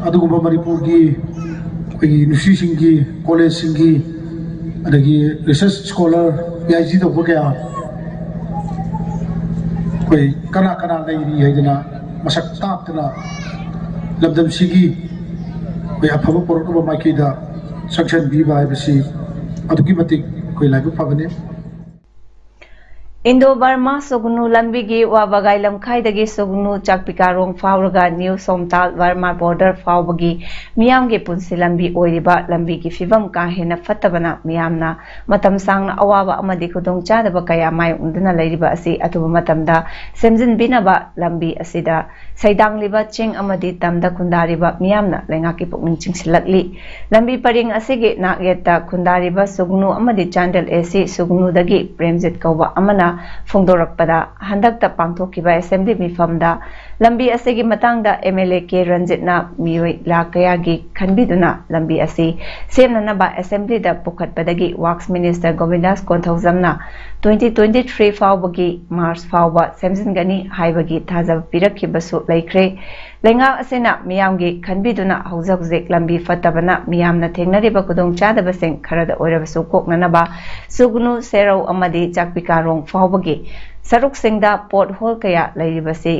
ꯑꯗꯨꯒꯨꯝꯕ ꯃꯅꯤꯄꯨꯔꯒꯤ ꯑꯩꯈꯣꯏꯒꯤ ꯌꯨꯅꯤꯚꯔꯁꯤꯇꯤꯁꯤꯡꯒꯤ, ꯀꯣꯂꯦꯖꯁꯤꯡꯒꯤ, ꯑꯗꯒꯤ ꯔꯤꯁꯔꯁ ꯁ꯭ꯀꯣꯂꯔ, ꯄꯤ ꯑꯩꯆ ꯗꯤ ꯇꯧꯕ ꯀꯌꯥ ꯑꯩꯈꯣꯏ ꯀꯅꯥ ꯀꯅꯥ ꯂꯩꯔꯤ ꯍꯥꯏꯗꯅ ꯃꯁꯛ ꯇꯥꯛꯇꯅ ꯂꯝꯗꯝꯁꯤꯒꯤ ꯑꯩꯈꯣꯏ ꯑꯐꯕ ꯄꯨꯔꯛꯅꯕ ꯃꯥꯏꯀꯩꯗ ꯆꯪꯁꯤꯟꯕꯤꯕ ꯍꯥꯏꯕꯁꯤ ꯑꯗꯨꯛꯀꯤ ꯃꯇꯤꯛ ꯑꯩꯈꯣꯏ ꯂꯥꯏꯕꯛ ꯐꯕꯅꯤ꯫ ꯏꯟꯗꯣ ꯕꯔꯃꯥ ꯁꯨꯒꯅꯨ ꯂꯝꯕꯤꯒꯤ ꯋꯥꯕꯒꯥꯏ ꯂꯝꯈꯥꯏꯗꯒꯤ ꯁꯨꯒꯅꯨ ꯆꯥꯛꯄꯤꯀꯥꯔꯣꯡ ꯐꯥꯎꯔꯒ ꯅ꯭ꯌꯨ ꯁꯣꯝꯇꯥꯜ ꯕꯔꯃꯥ ꯕꯣꯔꯗꯔ ꯐꯥꯎꯕꯒꯤ ꯃꯤꯌꯥꯝꯒꯤ ꯄꯨꯟꯁꯤ ꯂꯝꯕꯤ ꯑꯣꯏꯔꯤꯕ ꯂꯝꯕꯤꯒꯤ ꯐꯤꯕꯝ ꯀꯥ ꯍꯦꯟꯅ ꯐꯠꯇꯕꯅ ꯃꯤꯌꯥꯝꯅ ꯃꯇꯝ ꯁꯥꯡꯅ ꯑꯋꯥꯕ ꯑꯃꯗꯤ ꯈꯨꯗꯣꯡꯆꯥꯗꯕ ꯀꯌꯥ ꯃꯥꯌꯣꯛꯅꯗꯨꯅ ꯂꯩꯔꯤꯕ ꯑꯁꯤ ꯑꯊꯨꯕ ꯃꯇꯝꯗ ꯁꯦꯝꯖꯤꯟꯕꯤꯅꯕ ꯂꯝꯕꯤ ꯑꯁꯤꯗ ꯁꯩꯗꯥꯡꯂꯤꯕ ꯆꯤꯡ ꯑꯃꯗꯤ ꯇꯝꯗ ꯈꯨꯟꯗꯥꯔꯤꯕ ꯃꯤꯌꯥꯝꯅ ꯂꯩꯉꯥꯛꯀꯤ ꯄꯨꯛꯅꯤꯡ ꯆꯤꯡꯁꯤꯜꯂꯛꯂꯤ꯫ ꯂꯝꯕꯤ ꯄꯔꯤꯡ ꯑꯁꯤꯒꯤ ꯅꯥꯛꯌꯦꯠꯇ ꯈꯨꯟꯗꯥꯔꯤꯕ ꯁꯨꯒꯅꯨ ꯑꯃꯗꯤ ꯆꯥꯟꯗꯦꯜ ꯑꯦ ꯁꯤ ꯁꯨꯒꯅꯨꯗꯒꯤ ꯄ꯭ꯔꯦꯝꯖꯤꯠ ꯀꯧꯕ ꯑꯃꯅ ꯐꯣꯡꯗꯣꯔꯛꯄꯗ, ꯍꯟꯗꯛꯇ ꯄꯥꯡꯊꯣꯛꯈꯤꯕ ꯑꯦꯁꯦꯝꯕ꯭ꯂꯤ ꯃꯤꯐꯝꯗ ꯂꯝꯕꯤ ꯑꯁꯤꯒꯤ ꯃꯇꯥꯡꯗ ꯑꯦꯝ ꯑꯦꯜ ꯑꯦ ꯀꯦ ꯔꯟꯖꯤꯠꯅ ꯃꯤꯑꯣꯏ ꯂꯥꯈ ꯀꯌꯥꯒꯤ ꯈꯟꯕꯤꯗꯨꯅ ꯂꯝꯕꯤ ꯑꯁꯤ ꯁꯦꯝꯅꯅꯕ ꯑꯦꯁꯦꯝꯕ꯭ꯂꯤꯗ ꯄꯨꯈꯠꯄꯗꯒꯤ ꯋꯥꯛꯁ ꯃꯤꯅꯤꯁꯇꯔ ꯒꯣꯕꯤꯟꯗꯥꯁ ꯀꯣꯟꯊꯧꯖꯝꯅ ꯇ꯭ꯋꯦꯟꯇꯤ ꯇ꯭ꯋꯦꯟꯇꯤ ꯊ꯭ꯔꯤ ꯐꯥꯎꯕꯒꯤ ꯃꯥꯔꯆ ꯐꯥꯎꯕ ꯁꯦꯝꯖꯤꯟꯒꯅꯤ ꯍꯥꯏꯕꯒꯤ ꯊꯥꯖꯕ ꯄꯤꯔꯛꯈꯤꯕꯁꯨ ꯂꯩꯈ꯭ꯔꯦ꯫ ꯂꯩꯉꯥꯛ ꯑꯁꯤꯅ ꯃꯤꯌꯥꯝꯒꯤ ꯈꯟꯕꯤꯗꯨꯅ ꯍꯧꯖꯤꯛ ꯍꯧꯖꯤꯛ ꯂꯝꯕꯤ ꯐꯠꯇꯕꯅ ꯃꯤꯌꯥꯝꯅ ꯊꯦꯡꯅꯔꯤꯕ ꯈꯨꯗꯣꯡꯆꯥꯗꯕꯁꯤꯡ ꯈꯔꯗ ꯑꯣꯏꯔꯕꯁꯨ ꯀꯣꯛꯅꯅꯕ ꯁꯨꯒꯅꯨ, ꯁꯦꯔꯧ ꯑꯃꯗꯤ ꯆꯥꯛꯄꯤꯀꯥꯔꯣꯡ ꯐꯥꯎꯕꯒꯤ ꯁꯔꯨꯛꯁꯤꯡꯗ ꯄꯣꯠ ꯍꯣꯜ ꯀꯌꯥ ꯂꯩꯔꯤꯕꯁꯤ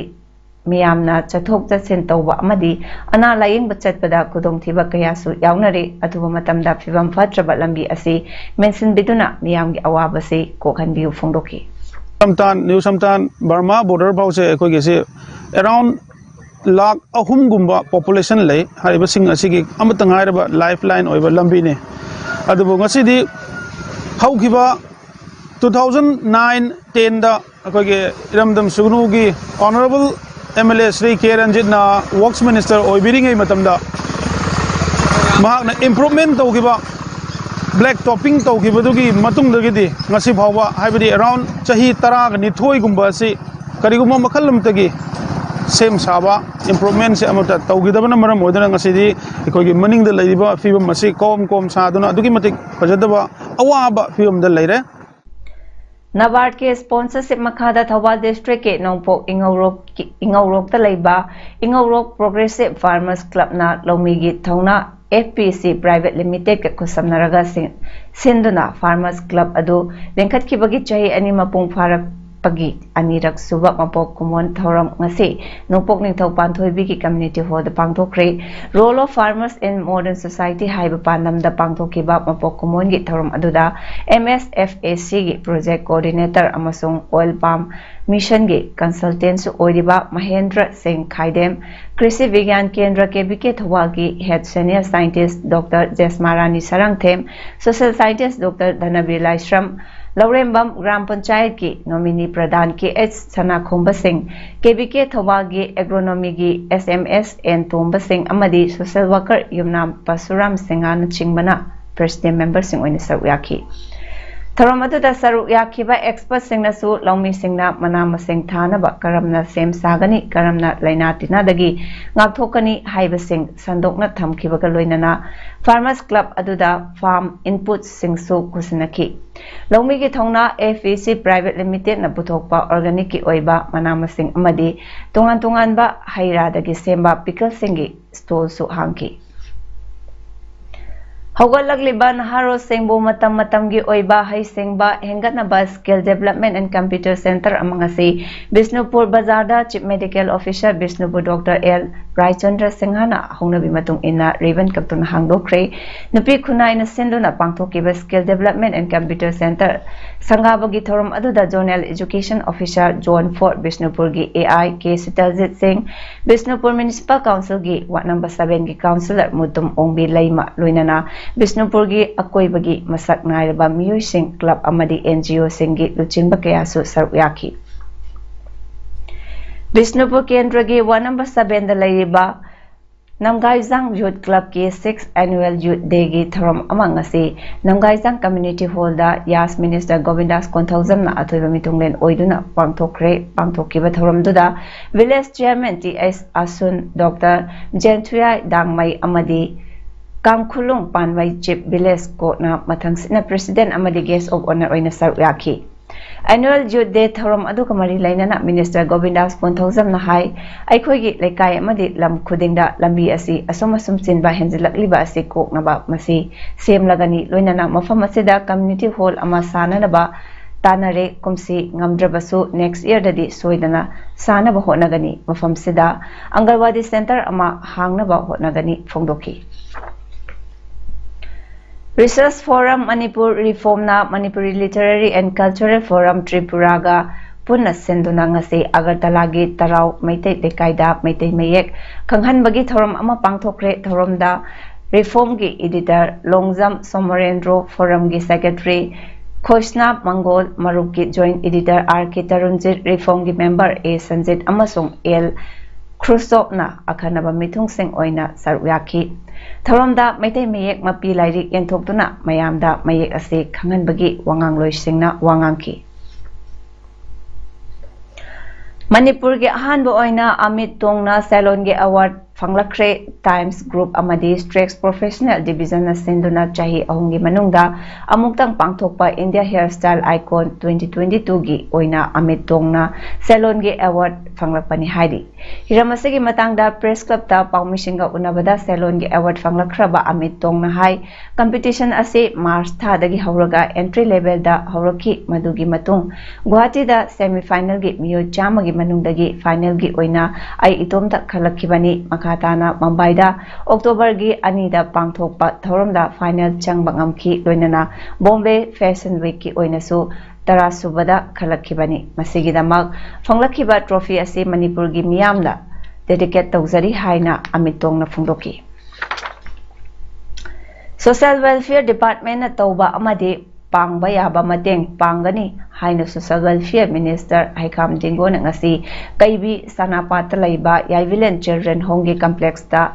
ꯃꯤꯌꯥꯝꯅ ꯆꯠꯊꯣꯛ ꯆꯠꯁꯤꯟ ꯇꯧꯕ ꯑꯃꯗꯤ ꯑꯅꯥ ꯂꯥꯌꯦꯡꯕ ꯆꯠꯄꯗ ꯈꯨꯗꯣꯡꯊꯤꯕ ꯀꯌꯥꯁꯨ ꯌꯥꯎꯅꯔꯤ꯫ ꯑꯊꯨꯕ ꯃꯇꯝꯗ ꯐꯤꯕꯝ ꯐꯠꯇ꯭ꯔꯕ ꯂꯝꯕꯤ ꯑꯁꯤ ꯃꯦꯟꯁꯤꯟꯕꯤꯗꯨꯅ ꯃꯤꯌꯥꯝꯒꯤ ꯑꯋꯥꯕꯁꯤ ꯀꯣꯛꯍꯟꯕꯤꯌꯨ ꯐꯣꯡꯗꯣꯛꯈꯤ꯫ ꯁꯝꯇꯥꯟ, ꯅ꯭ꯌꯨ ꯁꯝꯇꯥꯟ ꯕꯔꯃꯥ ꯕꯣꯔꯗꯔ ꯐꯥꯎꯁꯦ ꯑꯩꯈꯣꯏꯒꯤꯁꯤ ꯑꯦꯔꯥꯎꯟ ꯂꯥꯈ ꯑꯍꯨꯝꯒꯨꯝꯕ ꯄꯣꯄꯨꯂꯦꯁꯟ ꯂꯩ꯫ ꯍꯥꯏꯔꯤꯕꯁꯤꯡ ꯑꯁꯤꯒꯤ ꯑꯃꯠꯇ ꯉꯥꯏꯔꯕ ꯂꯥꯏꯐ ꯂꯥꯏꯟ ꯑꯣꯏꯕ ꯂꯝꯕꯤꯅꯤ꯫ ꯑꯗꯨꯕꯨ ꯉꯁꯤꯗꯤ ꯍꯧꯈꯤꯕ ꯇꯨ ꯊꯥꯎꯖꯟ ꯅꯥꯏꯟ ꯇꯦꯟꯗ ꯑꯩꯈꯣꯏꯒꯤ ꯏꯔꯝꯗꯝ ꯁꯨꯒꯅꯨꯒꯤ honourable M L A Shri K ꯔꯟꯖꯤꯠꯅ ꯋꯔꯛꯁ ꯃꯤꯅꯤꯁꯇꯔ ꯑꯣꯏꯕꯤꯔꯤꯉꯩ ꯃꯇꯝꯗ ꯃꯍꯥꯛꯅ ꯏꯝꯄ꯭ꯔꯨꯚꯃꯦꯟ ꯇꯧꯈꯤꯕ, ꯕ꯭ꯂꯦꯛ ꯇꯣꯞꯄꯤꯡ ꯇꯧꯈꯤꯕꯗꯨꯒꯤ ꯃꯇꯨꯡꯗꯒꯤꯗꯤ ꯉꯁꯤ ꯐꯥꯎꯕ, ꯍꯥꯏꯕꯗꯤ ꯑꯦꯔꯥꯎꯟ ꯆꯍꯤ ꯇꯔꯥꯒ ꯅꯤꯊꯣꯏꯒꯨꯝꯕ ꯑꯁꯤ ꯀꯔꯤꯒꯨꯝꯕ ꯃꯈꯜ ꯑꯃꯠꯇꯒꯤ ꯁꯦꯝ ꯁꯥꯕ, ꯏꯝꯄ꯭ꯔꯨꯚꯃꯦꯟꯁꯦ ꯑꯃꯠꯇ ꯇꯧꯈꯤꯗꯕꯅ ꯃꯔꯝ ꯑꯣꯏꯗꯨꯅ ꯉꯁꯤꯗꯤ ꯑꯩꯈꯣꯏꯒꯤ ꯃꯅꯤꯡꯗ ꯂꯩꯔꯤꯕ ꯐꯤꯕꯝ ꯑꯁꯤ ꯀꯣꯝ ꯀꯣꯝ ꯁꯥꯗꯨꯅ ꯑꯗꯨꯛꯀꯤ ꯃꯇꯤꯛ ꯐꯖꯗꯕ, ꯑꯋꯥꯕ ꯐꯤꯕꯝꯗ ꯂꯩꯔꯦ꯫ ꯅꯕꯥꯔꯗꯀꯤ ꯁ꯭ꯄꯣꯟꯁꯔꯁꯤꯞ ꯃꯈꯥꯗ ꯊꯧꯕꯥꯜ ꯗꯤꯁꯇ꯭ꯔꯤꯛꯀꯤ ꯅꯣꯡꯄꯣꯛ ꯏꯉꯧꯔꯣꯛꯀꯤ, ꯏꯉꯧꯔꯣꯛꯇ ꯂꯩꯕ ꯏꯉꯧꯔꯣꯛ ꯄ꯭ꯔꯣꯒ꯭ꯔꯦꯁꯤꯞ ꯐꯥꯔꯃꯔꯁ ꯀ꯭ꯂꯕꯅ ꯂꯧꯃꯤꯒꯤ ꯊꯧꯅꯥ F P C Private Limitedꯀ ꯈꯨꯠꯁꯝꯅꯔꯒ ꯁꯤꯟ-, ꯁꯤꯟꯗꯨꯅ ꯐꯥꯔꯃꯔꯁ ꯀ꯭ꯂꯕ ꯑꯗꯨ ꯂꯤꯡꯈꯠꯈꯤꯕꯒꯤ ꯆꯍꯤ ꯑꯅꯤ ꯃꯄꯨꯡ ꯐꯥꯔꯛꯄꯒꯤ ꯑꯅꯤꯔꯛ ꯁꯨꯕ ꯃꯄꯣꯛ ꯀꯨꯝꯑꯣꯟ ꯊꯧꯔꯝ ꯉꯁꯤ ꯅꯣꯡꯄꯣꯛ ꯅꯤꯡꯊꯧ ꯄꯥꯟꯊꯣꯏꯕꯤꯒꯤ ꯀꯝꯃ꯭ꯌꯨꯅꯤꯇꯤ ꯍꯣꯜꯗ ꯄꯥꯡꯊꯣꯛꯈ꯭ꯔꯦ꯫ Role of Farmers in Modern Society ꯍꯥꯏꯕ ꯄꯥꯟꯗꯝꯗ ꯄꯥꯡꯊꯣꯛꯈꯤꯕ ꯃꯄꯣꯛ ꯀꯨꯝꯑꯣꯟꯒꯤ ꯊꯧꯔꯝ ꯑꯗꯨꯗ M S F A Cꯒꯤ ꯄ꯭ꯔꯣꯖꯦꯛ ꯀꯣꯑꯣꯔꯗꯤꯅꯦꯇꯔ ꯑꯃꯁꯨꯡ ꯑꯣꯏꯜ ꯄꯥꯝ ꯃꯤꯁꯟꯒꯤ ꯀꯟꯁꯜꯇꯦꯟꯁꯨ ꯑꯣꯏꯔꯤꯕ ꯃꯍꯦꯟꯗ꯭ꯔ ꯁꯤꯡ ꯈꯥꯏꯗꯦꯝ, ꯀ꯭ꯔꯤꯁꯤ ꯕꯤꯒ꯭ꯌꯥꯟ ꯀꯦꯟꯗ꯭ꯔ K B K ꯊꯧꯕꯥꯜꯒꯤ head senior scientist doctor Jesmarani Sarangthem, social scientist doctor Dhanabir Laishram, Lourembam Gram ꯄꯟꯆꯥꯌꯠꯀꯤ ꯅꯣꯃꯤꯅꯤ ꯄ꯭ꯔꯙꯥꯟ K H ꯁꯅꯥꯈꯣꯝꯕ ꯁꯤꯡ, K B K ꯊꯧꯕꯥꯜꯒꯤ ꯑꯦꯒ꯭ꯔꯣꯅꯣꯃꯤꯒꯤ S M S N ꯇꯣꯝꯕ ꯁꯤꯡ ꯑꯃꯗꯤ ꯁꯣꯁꯤꯌꯦꯜ ꯋꯥꯀꯔ ꯌꯨꯝꯅꯥꯝ ꯄꯔꯁꯨꯔꯥꯝ ꯁꯤꯡꯍꯅꯆꯤꯡꯕꯅ ꯄ꯭ꯔꯦꯁꯤꯗꯦꯟ ꯃꯦꯝꯕꯔꯁꯤꯡ ꯑꯣꯏꯅ ꯁꯔꯨꯛ ꯌꯥꯈꯤ꯫ ꯊꯧꯔꯝ ꯑꯗꯨꯗ ꯁꯔꯨꯛ ꯌꯥꯈꯤꯕ ꯑꯦꯛꯁꯄꯔꯠꯁꯤꯡꯅꯁꯨ ꯂꯧꯃꯤꯁꯤꯡꯅ ꯃꯅꯥ ꯃꯁꯤꯡ ꯊꯥꯅꯕ ꯀꯔꯝꯅ ꯁꯦꯝ ꯁꯥꯒꯅꯤ, ꯀꯔꯝꯅ ꯂꯥꯏꯅꯥ ꯇꯤꯟꯅꯥꯗꯒꯤ ꯉꯥꯛꯊꯣꯛꯀꯅꯤ ꯍꯥꯏꯕꯁꯤꯡ ꯁꯟꯗꯣꯛꯅ ꯊꯝꯈꯤꯕꯒ ꯂꯣꯏꯅꯅ ꯐꯥꯔꯃꯔꯁ ꯀ꯭ꯂꯕ ꯑꯗꯨꯗ ꯐꯥꯔꯝ ꯏꯟꯄꯨꯠꯁꯤꯡꯁꯨ ꯈꯨꯠꯁꯤꯟꯅꯈꯤ꯫ ꯂꯧꯃꯤꯒꯤ ꯊꯧꯅꯥ F P C Private Limitedꯅ ꯄꯨꯊꯣꯛꯄ ꯑꯣꯔꯒꯥꯅꯤꯛꯀꯤ ꯑꯣꯏꯕ ꯃꯅꯥ ꯃꯁꯤꯡ ꯑꯃꯗꯤ ꯇꯣꯉꯥꯟ ꯇꯣꯉꯥꯟꯕ ꯍꯩ ꯔꯥꯗꯒꯤ ꯁꯦꯝꯕ ꯄꯤꯀꯜꯁꯤꯡꯒꯤ ꯁ꯭ꯇꯣꯜꯁꯨ ꯍꯥꯡꯈꯤ꯫ ꯍꯧꯒꯠꯂꯛꯂꯤꯕ ꯅꯍꯥꯔꯣꯜꯁꯤꯡꯕꯨ ꯃꯇꯝ ꯃꯇꯝꯒꯤ ꯑꯣꯏꯕ ꯍꯩꯁꯤꯡꯕ ꯍꯦꯟꯒꯠꯅꯕ Skill Development and Computer Centre ꯑꯃ ꯉꯁꯤ ꯕꯤꯁꯅꯨꯄꯨꯔ ꯕꯖꯥꯔꯗ Chief Medical Officer Bishnupur doctor L Raichandra ꯁꯤꯡꯍꯅ ꯍꯧꯅꯕꯤ ꯃꯇꯨꯡ ꯏꯟꯅ ꯔꯤꯕꯟ ꯀꯛꯇꯨꯅ ꯍꯥꯡꯗꯣꯛꯈ꯭ꯔꯦ꯫ ꯅꯨꯄꯤ ꯈꯨꯟꯅꯥꯏꯅ ꯁꯤꯟꯗꯨꯅ ꯄꯥꯡꯊꯣꯛꯈꯤꯕ Skill Development and Computer Centre ꯁꯪꯒꯥꯕꯒꯤ ꯊꯧꯔꯝ ꯑꯗꯨꯗ Zonal Education Officer Zone four ꯕꯤꯁꯅꯨꯄꯨꯔꯒꯤ A I ꯀꯦ ꯁꯤꯇꯜꯖꯤꯠ ꯁꯤꯡ, Bishnupur Municipal Councilꯒꯤ Ward number sevenꯒꯤ councillor Mutum ꯑꯣꯡꯕꯤ ꯂꯩꯃ ꯂꯣꯏꯅꯅ ꯕꯤꯁꯅꯨꯄꯨꯔꯒꯤ ꯑꯀꯣꯏꯕꯒꯤ ꯃꯁꯛ ꯅꯥꯏꯔꯕ ꯃꯤꯑꯣꯏꯁꯤꯡ, club ꯑꯃꯗꯤ N G Oꯁꯤꯡꯒꯤ ꯂꯨꯆꯤꯡꯕ ꯀꯌꯥꯁꯨ ꯁꯔꯨꯛ ꯌꯥꯈꯤ꯫ ꯕꯤꯁꯅꯨꯄꯨꯔ ꯀꯦꯟꯗ꯭ꯔꯒꯤ Ward number sevenꯗ ꯂꯩꯔꯤꯕ ꯅꯝꯒꯥꯏꯖꯥꯡ Youth Clubꯀꯤ sixth Annual Youth Dayꯒꯤ ꯊꯧꯔꯝ ꯑꯃ ꯉꯁꯤ ꯅꯝꯒꯥꯏꯖꯥꯡ Community Hallꯗ ꯌꯥꯁ Minister ꯒꯣꯕꯤꯟꯗꯥꯁ ꯀꯣꯟꯊꯧꯖꯝꯅ ꯑꯊꯣꯏꯕ ꯃꯤꯊꯨꯡꯂꯦꯟ ꯑꯣꯏꯗꯨꯅ ꯄꯥꯡꯊꯣꯛꯈ꯭ꯔꯦ꯫ ꯄꯥꯡꯊꯣꯛꯈꯤꯕ ꯊꯧꯔꯝꯗꯨꯗ Village Chairman T S ꯑꯁꯨꯟ, Doctor ꯖꯦꯟꯊꯨꯌꯥꯏ ꯗꯥꯡꯃꯩ ꯑꯃꯗꯤ ꯀꯥꯡꯈꯨꯂꯨꯡ ꯄꯥꯟꯃꯩ Chief Village Courtꯅ ꯃꯊꯪꯁꯤꯠꯅ President ꯑꯃꯗꯤ Guest of Honour ꯑꯣꯏꯅ ꯁꯔꯨꯛ ꯌꯥꯈꯤ꯫ Annual Youth Day ꯊꯧꯔꯝ ꯑꯗꯨꯒ ꯃꯔꯤ ꯂꯩꯅꯅ Minister ꯒꯣꯕꯤꯟꯗꯥꯁ ꯀꯣꯟꯊꯧꯖꯝꯅ ꯍꯥꯏ, ꯑꯩꯈꯣꯏꯒꯤ ꯂꯩꯀꯥꯏ ꯑꯃꯗꯤ ꯂꯝ ꯈꯨꯗꯤꯡꯗ ꯂꯝꯕꯤ ꯑꯁꯤ ꯑꯁꯨꯝ ꯑꯁꯨꯝ ꯆꯤꯟꯕ ꯍꯦꯟꯖꯤꯜꯂꯛꯂꯤꯕ ꯑꯁꯤ ꯀꯣꯛꯅꯕ ꯃꯁꯤ ꯁꯦꯝꯂꯒꯅꯤ꯫ ꯂꯣꯏꯅꯅ ꯃꯐꯝ ꯑꯁꯤꯗ community hall ꯑꯃ ꯁꯥꯅꯅꯕ ꯇꯥꯟꯅꯔꯦ꯫ ꯀꯨꯝꯁꯤ ꯉꯝꯗ꯭ꯔꯕꯁꯨ next year ꯗꯗꯤ ꯁꯣꯏꯗꯅ ꯁꯥꯅꯕ ꯍꯣꯠꯅꯒꯅꯤ꯫ ꯃꯐꯝꯁꯤꯗ ꯑꯪꯒꯜꯋꯥꯗꯤ center ꯑꯃ ꯍꯥꯡꯅꯕ ꯍꯣꯠꯅꯒꯅꯤ ꯐꯣꯡꯗꯣꯛꯈꯤ꯫ Research Forum Manipur Reform ꯅ Manipuri Literary and Cultural Forum ꯇ꯭ꯔꯤꯄꯨꯔꯥꯒ ꯄꯨꯟꯅ ꯁꯤꯟꯗꯨꯅ ꯉꯁꯤ ꯑꯒꯔꯇꯂꯥꯒꯤ ꯇꯔꯥꯎ ꯃꯩꯇꯩ ꯂꯩꯀꯥꯏꯗ ꯃꯩꯇꯩ ꯃꯌꯦꯛ ꯈꯪꯍꯟꯕꯒꯤ ꯊꯧꯔꯝ ꯑꯃ ꯄꯥꯡꯊꯣꯛꯈ꯭ꯔꯦ꯫ ꯊꯧꯔꯝꯗ Reform ꯒꯤ editor ꯂꯣꯡꯖꯝ ꯁꯣꯃꯣꯔꯦꯟꯗ꯭ꯔꯣ, Forum ꯒꯤ secretary ꯈꯣꯏꯁꯅꯥ ꯃꯪꯒꯣꯜ, ꯃꯔꯨꯞꯀꯤ joint editor ꯑꯥꯔ ꯀꯦ ꯇꯔꯨꯟꯖꯤꯠ, Reform ꯒꯤ member ꯑꯦ ꯁꯟꯖꯤꯠ ꯑꯃꯁꯨꯡ ꯑꯦꯜ ꯈ꯭ꯔꯨꯁꯇꯣꯞꯅ ꯑꯈꯟꯅꯕ ꯃꯤꯊꯨꯡꯁꯤꯡ ꯑꯣꯏꯅ ꯁꯔꯨꯛ ꯌꯥꯈꯤ꯫ ꯊꯧꯔꯝꯗ ꯃꯩꯇꯩ ꯃꯌꯦꯛ ꯃꯄꯤ ꯂꯥꯏꯔꯤꯛ ꯌꯦꯟꯊꯣꯛꯇꯨꯅ ꯃꯌꯥꯝꯗ ꯃꯌꯦꯛ ꯑꯁꯤ ꯈꯪꯍꯟꯕꯒꯤ ꯋꯥꯉꯥꯡꯂꯣꯏꯁꯤꯡꯅ ꯋꯥ ꯉꯥꯡꯈꯤ꯫ ꯃꯅꯤꯄꯨꯔꯒꯤ ꯑꯍꯥꯟꯕ ꯑꯣꯏꯅ ꯑꯃꯤꯠ ꯇꯣꯡꯅ ꯁꯦꯂꯣꯟꯒꯤ award ꯐꯪꯂꯛꯈ꯭ꯔꯦ꯫ Times Group ꯑꯃꯗꯤ Strex Professional Division ꯅ ꯁꯤꯟꯗꯨꯅ ꯆꯍꯤ ꯑꯍꯨꯝꯒꯤ ꯃꯅꯨꯡꯗ ꯑꯃꯨꯛꯇꯪ ꯄꯥꯡꯊꯣꯛꯄ India Hair Style Icon twenty twenty-two ꯒꯤ ꯑꯣꯏꯅ ꯑꯃꯤꯠ ꯇꯣꯡꯅ ꯁꯦꯂꯣꯟꯒꯤ award ꯐꯪꯂꯛꯄꯅꯤ ꯍꯥꯏꯔꯤ꯫ ꯍꯤꯔꯝ ꯑꯁꯤꯒꯤ ꯃꯇꯥꯡꯗ Press Club ꯇ ꯄꯥꯎꯃꯤꯁꯤꯡꯒ ꯎꯅꯕꯗ ꯁꯦꯂꯣꯟꯒꯤ award ꯐꯪꯂꯛꯈ꯭ꯔꯕ ꯑꯃꯤꯠ ꯇꯣꯡꯅ ꯍꯥꯏ, competition ꯑꯁꯤ March ꯊꯥꯗꯒꯤ ꯍꯧꯔꯒ entry level ꯗ ꯍꯧꯔꯛꯈꯤ꯫ ꯃꯗꯨꯒꯤ ꯃꯇꯨꯡ ꯒꯨꯋꯥꯍꯥꯇꯤꯗ semi final ꯒꯤ ꯃꯤꯑꯣꯏ ꯆꯥꯝꯃꯒꯤ ꯃꯅꯨꯡꯗꯒꯤ final ꯒꯤ ꯑꯣꯏꯅ ꯑꯩ ꯏꯇꯣꯝꯇ ꯈꯜꯂꯛꯈꯤꯕꯅꯤ꯫ ꯃꯈꯥ ꯇꯥꯅ ꯃꯨꯝꯕꯥꯏꯗ October ꯒꯤ ꯑꯅꯤꯗ ꯄꯥꯡꯊꯣꯛꯄ ꯊꯧꯔꯝꯗ final ꯆꯪꯕ ꯉꯝꯈꯤ꯫ ꯂꯣꯏꯅꯅ Bombay Fashion Week ꯀꯤ ꯑꯣꯏꯅꯁꯨ ꯇꯔꯥ ꯁꯨꯕꯗ ꯈꯜꯂꯛꯈꯤꯕꯅꯤ꯫ ꯃꯁꯤꯒꯤꯗꯃꯛ ꯐꯪꯂꯛꯈꯤꯕ trophy ꯑꯁꯤ ꯃꯅꯤꯄꯨꯔꯒꯤ ꯃꯤꯌꯥꯝꯗ dedicate ꯇꯧꯖꯔꯤ ꯍꯥꯏꯅ ꯑꯃꯤꯠ ꯇꯣꯡꯅ ꯐꯣꯡꯗꯣꯛꯈꯤ꯫ Social Welfare Department ꯅ ꯇꯧꯕ ꯑꯃꯗꯤ ꯄꯥꯡꯕ ꯌꯥꯕ ꯃꯇꯦꯡ ꯄꯥꯡꯒꯅꯤ ꯍꯥꯏꯅ Social Welfare Minister ꯍꯩꯈꯥꯝ ꯗꯤꯡꯒꯣꯅ ꯉꯁꯤ ꯀꯩꯕꯤ ꯁꯅꯥꯄꯥꯠꯇ ꯂꯩꯕ ꯌꯥꯏꯕꯤꯂꯦꯟ Children Home ꯒꯤ complex ꯇ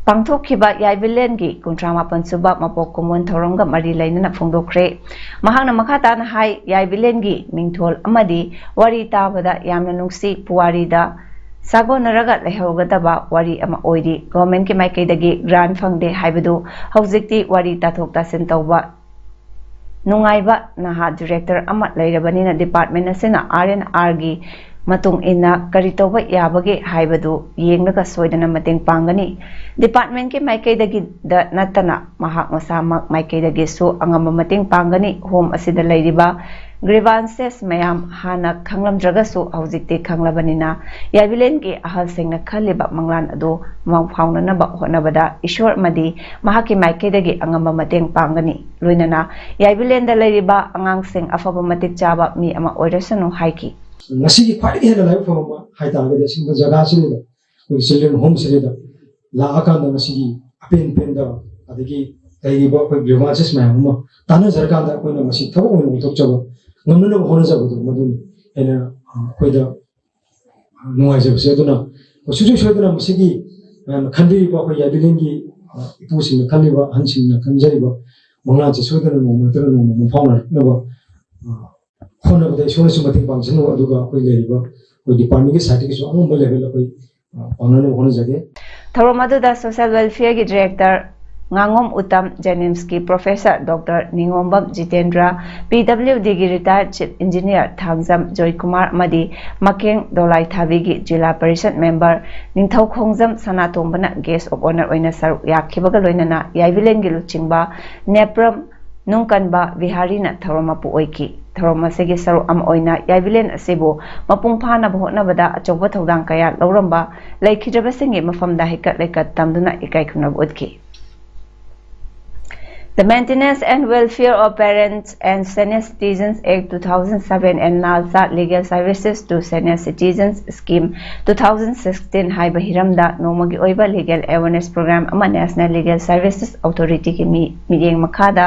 ꯄꯥꯡꯊꯣꯛꯈꯤꯕ ꯌꯥꯏꯕꯤꯂꯦꯟꯒꯤ ꯀꯨꯟꯊ꯭ꯔꯥ ꯃꯥꯄꯟ ꯁꯨꯕ ꯃꯄꯣꯛ ꯀꯨꯝꯑꯣꯟ ꯊꯧꯔꯝꯒ ꯃꯔꯤ ꯂꯩꯅꯅ ꯐꯣꯡꯗꯣꯛꯈ꯭ꯔꯦ꯫ ꯃꯍꯥꯛꯅ ꯃꯈꯥ ꯇꯥꯅ ꯍꯥꯏ, ꯌꯥꯏꯕꯤꯂꯦꯟꯒꯤ ꯃꯤꯡꯊꯣꯜ ꯑꯃꯗꯤ ꯋꯥꯔꯤ ꯇꯥꯕꯗ ꯌꯥꯝꯅ ꯅꯨꯡꯁꯤ, ꯄꯨꯋꯥꯔꯤꯗ ꯁꯥꯒꯣꯟꯅꯔꯒ ꯂꯩꯍꯧꯒꯗꯕ ꯋꯥꯔꯤ ꯑꯃ ꯑꯣꯏꯔꯤ꯫ Government ꯀꯤ ꯃꯥꯏꯀꯩꯗꯒꯤ grant ꯐꯪꯗꯦ ꯍꯥꯏꯕꯗꯨ ꯍꯧꯖꯤꯛꯇꯤ ꯋꯥꯔꯤ ꯇꯥꯊꯣꯛ ꯇꯥꯁꯤꯟ ꯇꯧꯕ ꯅꯨꯡꯉꯥꯏꯕ ꯅꯍꯥ ꯗꯤꯔꯦꯛꯇꯔ ꯑꯃ ꯂꯩꯔꯕꯅꯤꯅ ꯗꯤꯄꯥꯔꯠꯃꯦꯟ ꯑꯁꯤꯅ ꯑꯥꯔ ꯑꯦꯟ ꯑꯥꯔꯒꯤ ꯃꯇꯨꯡ ꯏꯟꯅ ꯀꯔꯤ ꯇꯧꯕ ꯌꯥꯕꯒꯦ ꯍꯥꯏꯕꯗꯨ ꯌꯦꯡꯂꯒ ꯁꯣꯏꯗꯅ ꯃꯇꯦꯡ ꯄꯥꯡꯒꯅꯤ꯫ ꯗꯤꯄꯥꯔꯠꯃꯦꯟꯒꯤ ꯃꯥꯏꯀꯩꯗꯒꯤꯗ ꯅꯠꯇꯅ ꯃꯍꯥꯛ ꯃꯁꯥꯃꯛ ꯃꯥꯏꯀꯩꯗꯒꯤꯁꯨ ꯑꯉꯝꯕ ꯃꯇꯦꯡ ꯄꯥꯡꯒꯅꯤ꯫ ꯍꯣꯝ ꯑꯁꯤꯗ ꯂꯩꯔꯤꯕ ꯒ꯭ꯔꯤꯚꯥꯟꯁꯦꯁ ꯃꯌꯥꯝ ꯍꯥꯟꯅ ꯈꯪꯂꯝꯗ꯭ꯔꯒꯁꯨ ꯍꯧꯖꯤꯛꯇꯤ ꯈꯪꯂꯕꯅꯤꯅ ꯌꯥꯏꯕꯤꯂꯦꯟꯒꯤ ꯑꯍꯜꯁꯤꯡꯅ ꯈꯜꯂꯤꯕ ꯃꯪꯂꯥꯟ ꯑꯗꯨ ꯃꯪ ꯐꯥꯎꯅꯅꯕ ꯍꯣꯠꯅꯕꯗ ꯏꯁꯣꯔ ꯑꯃꯗꯤ ꯃꯍꯥꯛꯀꯤ ꯃꯥꯏꯀꯩꯗꯒꯤ ꯑꯉꯝꯕ ꯃꯇꯦꯡ ꯄꯥꯡꯒꯅꯤ꯫ ꯂꯣꯏꯅꯅ ꯌꯥꯏꯕꯤꯂꯦꯟꯗ ꯂꯩꯔꯤꯕ ꯑꯉꯥꯡꯁꯤꯡ ꯑꯐꯕ ꯃꯇꯤꯛ ꯆꯥꯕ ꯃꯤ ꯑꯃ ꯑꯣꯏꯔꯁꯅꯨ ꯍꯥꯏꯈꯤ꯫ ꯉꯁꯤꯒꯤ ꯈ꯭ꯋꯥꯏꯗꯒꯤ ꯍꯦꯟꯅ ꯂꯥꯏꯕꯛ ꯐꯕ ꯑꯃ ꯍꯥꯏꯇꯥꯔꯒꯗꯤ ꯑꯁꯤꯒꯨꯝꯕ ꯖꯒꯥꯁꯤꯗ, ꯑꯩꯈꯣꯏꯒꯤ ꯆꯤꯜꯗ꯭ꯔꯦꯟ ꯍꯣꯝꯁꯤꯗ ꯂꯥꯛꯑꯀꯥꯟꯗ ꯉꯁꯤꯒꯤ ꯑꯄꯦꯟ ꯄꯦꯟꯗꯕ ꯑꯗꯒꯤ ꯂꯩꯔꯤꯕ ꯑꯩꯈꯣꯏ ꯒ꯭ꯔꯤꯚꯥꯟꯁꯦꯁ ꯃꯌꯥꯝ ꯑꯃ ꯇꯥꯟꯅꯖꯔꯀꯥꯟꯗ ꯑꯩꯈꯣꯏꯅ ꯃꯁꯤ ꯊꯕꯛ ꯑꯣꯏꯅ ꯑꯣꯟꯊꯣꯛꯆꯕ ꯉꯝꯅꯅꯕ ꯍꯣꯠꯅꯖꯕꯗꯣ ꯃꯗꯨꯅꯤ ꯑꯩꯅ, ꯑ, ꯑꯩꯈꯣꯏꯗ ꯅꯨꯡꯉꯥꯏꯖꯕꯁꯦ꯫ ꯑꯗꯨꯅ ꯁꯨꯡꯁꯣꯏ ꯁꯣꯏꯗꯅ ꯃꯁꯤꯒꯤ ꯃꯌꯥꯝꯅ ꯈꯟꯕꯤꯔꯤꯕ ꯑꯩꯈꯣꯏ ꯌꯥꯏꯕꯤꯂꯦꯟꯒꯤ, ꯑ, ꯏꯄꯨꯁꯤꯡꯅ ꯈꯜꯂꯤꯕ, ꯑꯍꯟꯁꯤꯡꯅ ꯈꯟꯖꯔꯤꯕ ꯃꯪꯂꯥꯟꯁꯦ ꯁꯣꯏꯗꯅ ꯅꯣꯡꯃ ꯅꯠꯇ꯭ꯔꯒ ꯅꯣꯡꯃ ꯃꯪꯐꯥꯎꯅꯔꯛꯅꯕ, ꯑ, ꯍꯣꯠꯅꯕꯗ ꯏꯁꯣꯔꯅꯁꯨ ꯃꯇꯦꯡ ꯄꯥꯡꯁꯅꯨ꯫ ꯑꯗꯨꯒ ꯑꯩꯈꯣꯏ ꯂꯩꯔꯤꯕ ꯑꯩꯈꯣꯏ ꯗꯤꯄꯥꯔꯠꯃꯦꯟꯒꯤ ꯁꯥꯏꯠꯇꯒꯤꯁꯨ ꯑꯉꯝꯕ ꯂꯦꯚꯦꯜ ꯑꯩꯈꯣꯏ, ꯑ, ꯄꯥꯡꯅꯅꯕ ꯍꯣꯠꯅꯖꯒꯦ꯫ ꯊꯧꯔꯝ ꯑꯗꯨꯗ ꯁꯣꯁꯤꯌꯦꯜ ꯋꯦꯜꯐꯤꯌꯔꯒꯤ ꯗꯤꯔꯦꯛꯇꯔ ꯉꯥꯉꯣꯝ ꯎꯇꯝ, ꯖꯦꯅꯤꯝꯁꯀꯤ professor doctor Ningombam Jitendra, P W ꯗꯤꯒꯤ ꯔꯤꯇꯥꯌꯔꯗ ꯆꯤꯐ ꯏꯟꯖꯤꯅꯤꯌꯔ ꯊꯥꯡꯖꯝ ꯖꯣꯏꯀꯨꯃꯥꯔ ꯑꯃꯗꯤ ꯃꯀꯦꯡ ꯗꯣꯂꯥꯏꯊꯥꯕꯤꯒꯤ ꯖꯤꯂꯥ ꯄꯔꯤꯁꯠ ꯃꯦꯝꯕꯔ ꯅꯤꯡꯊꯧꯈꯣꯡꯖꯝ ꯁꯅꯥꯇꯣꯝꯕꯅ ꯒꯦꯁ ꯑꯣꯐ ꯑꯣꯅꯔ ꯑꯣꯏꯅ ꯁꯔꯨꯛ ꯌꯥꯈꯤꯕꯒ ꯂꯣꯏꯅꯅ ꯌꯥꯏꯕꯤꯂꯦꯟꯒꯤ ꯂꯨꯆꯤꯡꯕ ꯅꯦꯄ꯭ꯔꯝ ꯅꯨꯡꯀꯟꯕ ꯕꯤꯍꯥꯔꯤꯅ ꯊꯧꯔꯝ ꯃꯄꯨ ꯑꯣꯏꯈꯤ꯫ ꯊꯧꯔꯝ ꯑꯁꯤꯒꯤ ꯁꯔꯨꯛ ꯑꯃ ꯑꯣꯏꯅ ꯌꯥꯏꯕꯤꯂꯦꯟ ꯑꯁꯤꯕꯨ ꯃꯄꯨꯡ ꯐꯥꯅꯕ ꯍꯣꯠꯅꯕꯗ ꯑꯆꯧꯕ ꯊꯧꯗꯥꯡ ꯀꯌꯥ ꯂꯧꯔꯝꯕ ꯂꯩꯈꯤꯗ꯭ꯔꯕꯁꯤꯡꯒꯤ ꯃꯐꯝꯗ ꯍꯩꯀꯠ ꯂꯩꯀꯠ ꯇꯝꯗꯨꯅ ꯏꯀꯥꯏ ꯈꯨꯝꯅꯕ ꯎꯠꯈꯤ꯫ The Maintenance and Welfare of Parents and Senior Citizens Act two thousand seven and NALSA Legal Services to Senior Citizens Scheme two thousand sixteen ꯍꯥꯏꯕ ꯍꯤꯔꯝꯗ ꯅꯣꯡꯃꯒꯤ ꯑꯣꯏꯕ ꯂꯤꯒꯦꯜ ꯑꯦꯋꯦꯔꯅꯦꯁ ꯄ꯭ꯔꯣꯒ꯭ꯔꯥꯝ ꯑꯃ ꯅꯦꯁꯅꯦꯜ ꯂꯤꯒꯦꯜ ꯁꯔꯚꯤꯁꯦꯁ ꯑꯣꯊꯣꯔꯤꯇꯤꯒꯤ ꯃꯤ-, ꯃꯤꯠꯌꯦꯡ ꯃꯈꯥꯗ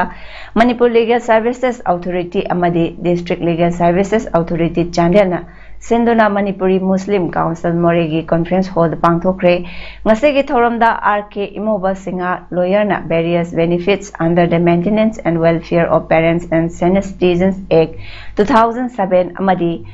ꯃꯅꯤꯄꯨꯔ ꯂꯤꯒꯦꯜ ꯁꯔꯚꯤꯁꯦꯁ ꯑꯣꯊꯣꯔꯤꯇꯤ ꯑꯃꯗꯤ district legal services authority ꯆꯥꯟꯗꯦꯜꯅ ꯁꯤꯟꯗꯨꯅ ꯃꯅꯤꯄꯨꯔꯤ ꯃꯨꯁꯂꯤꯝ council ꯃꯣꯔꯦꯒꯤ conference ꯍꯣꯜꯗ ꯄꯥꯡꯊꯣꯛꯈ꯭ꯔꯦ꯫ ꯉꯁꯤꯒꯤ ꯊꯧꯔꯝꯗ R K ꯏꯃꯣꯕ Singh, ꯂꯣꯌꯔꯅ Various Benefits under the Maintenance and Welfare of Parents and Senior Citizens Act two thousand seven ꯑꯃꯗꯤ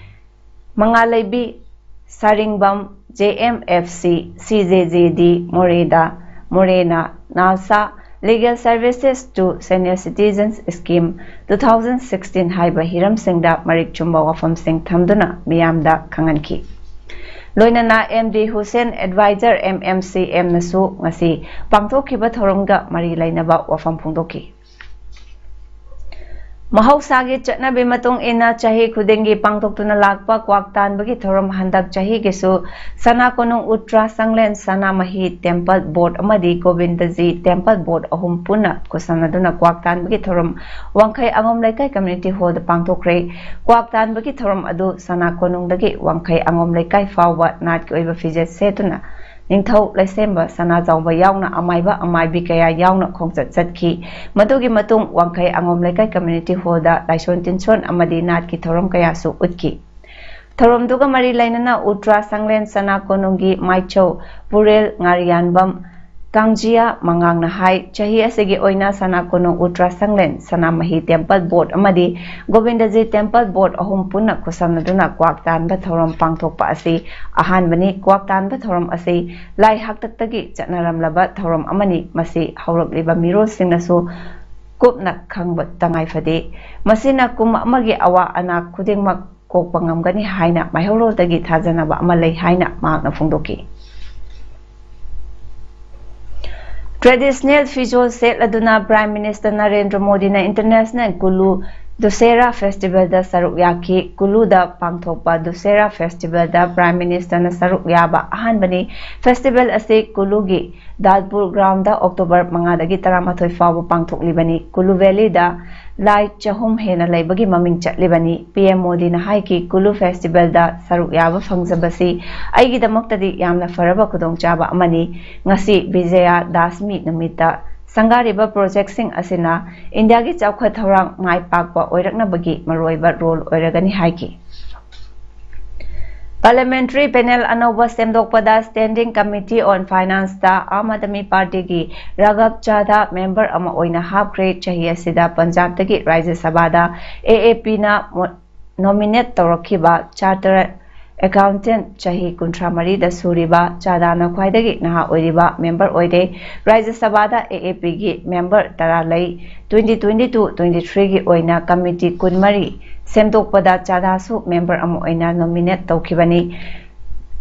ꯃꯉꯥꯂꯩꯕꯤ ꯁꯥꯔꯤꯡꯕꯝ, ꯖꯦ ꯑꯦꯝ ꯑꯦꯐ ꯁꯤ, ꯁꯤ J J ꯗꯤ ꯃꯣꯔꯦꯗ, ꯃꯣꯔꯦꯅ ꯅꯥꯜꯁꯥ Legal Services to Senior Citizens Scheme two thousand sixteen ꯍꯥꯏꯕ ꯍꯤꯔꯝꯁꯤꯡꯗ ꯃꯔꯤꯛ ꯆꯨꯝꯕ ꯋꯥꯐꯝꯁꯤꯡ ꯊꯝꯗꯨꯅ ꯃꯤꯌꯥꯝꯗ ꯈꯪꯍꯟꯈꯤ꯫ ꯂꯣꯏꯅꯅ M D Hussain, Advisor M M C M ꯅꯁꯨ ꯉꯁꯤ ꯄꯥꯡꯊꯣꯛꯈꯤꯕ ꯊꯧꯔꯝꯒ ꯃꯔꯤ ꯂꯩꯅꯕ ꯋꯥꯐꯝ ꯐꯣꯡꯗꯣꯛꯈꯤ꯫ ꯃꯍꯧꯁꯥꯒꯤ ꯆꯠꯅꯕꯤ ꯃꯇꯨꯡ ꯏꯟꯅ ꯆꯍꯤ ꯈꯨꯗꯤꯡꯒꯤ ꯄꯥꯡꯊꯣꯛꯇꯨꯅ ꯂꯥꯛꯄ ꯀ꯭ꯋꯥꯛ ꯇꯥꯟꯕꯒꯤ ꯊꯧꯔꯝ ꯍꯟꯗꯛ ꯆꯍꯤꯒꯤꯁꯨ ꯁꯅꯥ ꯀꯣꯅꯨꯡ ꯎꯇ꯭ꯔꯥ ꯁꯪꯂꯦꯟ ꯁꯅꯥꯃꯍꯤ Temple Board ꯑꯃꯗꯤ ꯒꯣꯕꯤꯟꯗꯖꯤ Temple Board ꯑꯍꯨꯝ ꯄꯨꯟꯅ ꯈꯨꯠꯁꯝꯅꯗꯨꯅ ꯀ꯭ꯋꯥꯛ ꯇꯥꯟꯕꯒꯤ ꯊꯧꯔꯝ ꯋꯥꯡꯈꯩ ꯑꯉꯣꯝ ꯂꯩꯀꯥꯏ Community Hall ꯗ ꯄꯥꯡꯊꯣꯛꯈ꯭ꯔꯦ꯫ ꯀ꯭ꯋꯥꯛ ꯇꯥꯟꯕꯒꯤ ꯊꯧꯔꯝ ꯑꯗꯨ ꯁꯅꯥ ꯀꯣꯅꯨꯡꯗꯒꯤ ꯋꯥꯡꯈꯩ ꯑꯉꯣꯝ ꯂꯩꯀꯥꯏ ꯐꯥꯎꯕ ꯅꯥꯠꯀꯤ ꯑꯣꯏꯕ ꯐꯤꯖꯦꯠ ꯁꯦꯠꯇꯨꯅ ꯅꯤꯡꯊꯧ ꯂꯩꯁꯦꯝꯕ ꯁꯅꯥꯖꯥꯎꯕ ꯌꯥꯎꯅ ꯑꯃꯥꯏꯕ ꯑꯃꯥꯏꯕꯤ ꯀꯌꯥ ꯌꯥꯎꯅ ꯈꯣꯡꯆꯠ ꯆꯠꯈꯤ꯫ ꯃꯗꯨꯒꯤ ꯃꯇꯨꯡ ꯋꯥꯡꯈꯩ ꯑꯉꯣꯝ ꯂꯩꯀꯥꯏ Community Hall ꯗ ꯂꯥꯏꯁꯣꯟ ꯇꯤꯟꯁꯣꯟ ꯑꯃꯗꯤ ꯅꯥꯠꯀꯤ ꯊꯧꯔꯝ ꯀꯌꯥꯁꯨ ꯎꯠꯈꯤ꯫ ꯊꯧꯔꯝꯗꯨꯒ ꯃꯔꯤ ꯂꯩꯅꯅ ꯎꯇ꯭ꯔꯥ ꯁꯪꯂꯦꯟ ꯁꯅꯥ ꯀꯣꯅꯨꯡꯒꯤ ꯃꯥꯏꯆꯧ ꯄꯨꯔꯦꯜ ꯉꯥꯔꯤꯌꯥꯟꯕꯝ ꯀꯥꯡꯖꯤꯌꯥ ꯃꯉꯥꯡꯅ ꯍꯥꯏ, ꯆꯍꯤ ꯑꯁꯤꯒꯤ ꯑꯣꯏꯅ ꯁꯅꯥ ꯀꯣꯅꯨꯡ ꯎꯇ꯭ꯔꯥ ꯁꯪꯂꯦꯟ ꯁꯅꯥꯃꯍꯤ Temple Board ꯑꯃꯗꯤ ꯒꯣꯕꯤꯟꯗꯖꯤ Temple Board ꯑꯍꯨꯝ ꯄꯨꯟꯅ ꯈꯨꯠꯁꯝꯅꯗꯨꯅ ꯀ꯭ꯋꯥꯛ ꯇꯥꯟꯕ ꯊꯧꯔꯝ ꯄꯥꯡꯊꯣꯛꯄ ꯑꯁꯤ ꯑꯍꯥꯟꯕꯅꯤ꯫ ꯀ꯭ꯋꯥꯛ ꯇꯥꯟꯕ ꯊꯧꯔꯝ ꯑꯁꯤ ꯂꯥꯏ ꯍꯥꯛꯇꯛꯇꯒꯤ ꯆꯠꯅꯔꯝꯂꯕ ꯊꯧꯔꯝ ꯑꯃꯅꯤ꯫ ꯃꯁꯤ ꯍꯧꯔꯛꯂꯤꯕ ꯃꯤꯔꯣꯜꯁꯤꯡꯅꯁꯨ ꯀꯨꯞꯅ ꯈꯪꯕ ꯇꯉꯥꯏ ꯐꯗꯦ꯫ ꯃꯁꯤꯅ ꯀꯨꯝ ꯑꯃꯒꯤ ꯑꯋꯥ ꯑꯅꯥ ꯈꯨꯗꯤꯡꯃꯛ ꯀꯣꯛꯄ ꯉꯝꯒꯅꯤ ꯍꯥꯏꯅ ꯃꯩꯍꯧꯔꯣꯜꯗꯒꯤ ꯊꯥꯖꯅꯕ ꯑꯃ ꯂꯩ ꯍꯥꯏꯅ ꯃꯍꯥꯛꯅ ꯐꯣꯡꯗꯣꯛꯈꯤ꯫ Traditional ꯐꯤꯖꯣꯜ ꯁꯦꯠꯂꯗꯨꯅ Prime Minister ꯅꯔꯦꯟꯗ꯭ꯔ ꯃꯣꯗꯤꯅ International Kullu Dussehra Festival ꯗ ꯁꯔꯨꯛ ꯌꯥꯈꯤ꯫ ꯀꯨꯂꯨꯗ ꯄꯥꯡꯊꯣꯛꯄ Dussehra Festival ꯗ Prime Minister ꯅ ꯁꯔꯨꯛ ꯌꯥꯕ ꯑꯍꯥꯟꯕꯅꯤ꯫ Festival ꯑꯁꯤ ꯀꯨꯂꯨꯒꯤ ꯗꯥꯜꯄꯨꯔ ground ꯗ October ꯃꯉꯥꯗꯒꯤ ꯇꯔꯥꯃꯥꯊꯣꯏ ꯐꯥꯎꯕ ꯄꯥꯡꯊꯣꯛꯂꯤꯕꯅꯤ꯫ ꯀꯨꯂꯨ Valley ꯗ ꯂꯥꯏ ꯆꯍꯨꯝ ꯍꯦꯟꯅ ꯂꯩꯕꯒꯤ ꯃꯃꯤꯡ ꯆꯠꯂꯤꯕꯅꯤ꯫ P M ꯃꯣꯗꯤꯅ ꯍꯥꯏꯈꯤ, ꯀꯨꯂꯨ Festival ꯗ ꯁꯔꯨꯛ ꯌꯥꯕ ꯐꯪꯖꯕꯁꯤ ꯑꯩꯒꯤꯗꯃꯛꯇꯗꯤ ꯌꯥꯝꯅ ꯐꯔꯕ ꯈꯨꯗꯣꯡꯆꯥꯕ ꯑꯃꯅꯤ꯫ ꯉꯁꯤ ꯕꯤꯖꯌ ꯗꯥꯁꯃꯤ ꯅꯨꯃꯤꯠꯇ ꯁꯪꯒꯥꯔꯤꯕ project ꯁꯤꯡ ꯑꯁꯤꯅ ꯏꯟꯗꯤꯌꯥꯒꯤ ꯆꯥꯎꯈꯠ ꯊꯧꯔꯥꯡ ꯃꯥꯏ ꯄꯥꯛꯄ ꯑꯣꯏꯔꯛꯅꯕꯒꯤ ꯃꯔꯨꯑꯣꯏꯕ role ꯑꯣꯏꯔꯒꯅꯤ ꯍꯥꯏꯈꯤ꯫ Parliamentary panel ꯑꯅꯧꯕ ꯁꯦꯝꯗꯣꯛꯄꯗ Standing Committee on Finance ꯇ ꯑꯥꯝ ꯑꯥꯗꯃꯤ ꯄꯥꯔꯇꯤꯒꯤ ꯔꯥꯘꯕ ꯆꯥꯙꯥ member ꯑꯃ ꯑꯣꯏꯅ ꯍꯥꯞꯈ꯭ꯔꯦ꯫ ꯆꯍꯤ ꯑꯁꯤꯗ ꯄꯟꯖꯥꯕꯇꯒꯤ ꯔꯥꯖ꯭ꯌ ꯁꯚꯥꯗ A A P ꯅ ꯃꯣ-, nominate ꯇꯧꯔꯛꯈꯤꯕ Chartered ꯑꯦꯀꯥꯎꯟꯇꯦꯟ, ꯆꯍꯤ ꯀꯨꯟꯊ꯭ꯔꯥ ꯃꯔꯤꯗ ꯁꯨꯔꯤꯕ ꯆꯥꯗꯥꯅ ꯈ꯭ꯋꯥꯏꯗꯒꯤ ꯅꯍꯥ ꯑꯣꯏꯔꯤꯕ ꯃꯦꯝꯕꯔ ꯑꯣꯏꯔꯦ꯫ ꯔꯥꯖ꯭ꯌ ꯁꯚꯥꯗ ꯑꯦ ꯑꯦ ꯄꯤꯒꯤ ꯃꯦꯝꯕꯔ ꯇꯔꯥ ꯂꯩ꯫ ꯇ꯭ꯋꯦꯟꯇꯤ ꯇ꯭ꯋꯦꯟꯇꯤ ꯇꯨ ꯇ꯭ꯋꯦꯟꯇꯤ ꯊ꯭ꯔꯤꯒꯤ ꯑꯣꯏꯅ ꯀꯃꯤꯇꯤ ꯀꯨꯟꯃꯔꯤ ꯁꯦꯝꯗꯣꯛꯄꯗ ꯆꯥꯗꯥꯁꯨ ꯃꯦꯝꯕꯔ ꯑꯃ ꯑꯣꯏꯅ ꯅꯣꯃꯤꯅꯦꯠ ꯇꯧꯈꯤꯕꯅꯤ꯫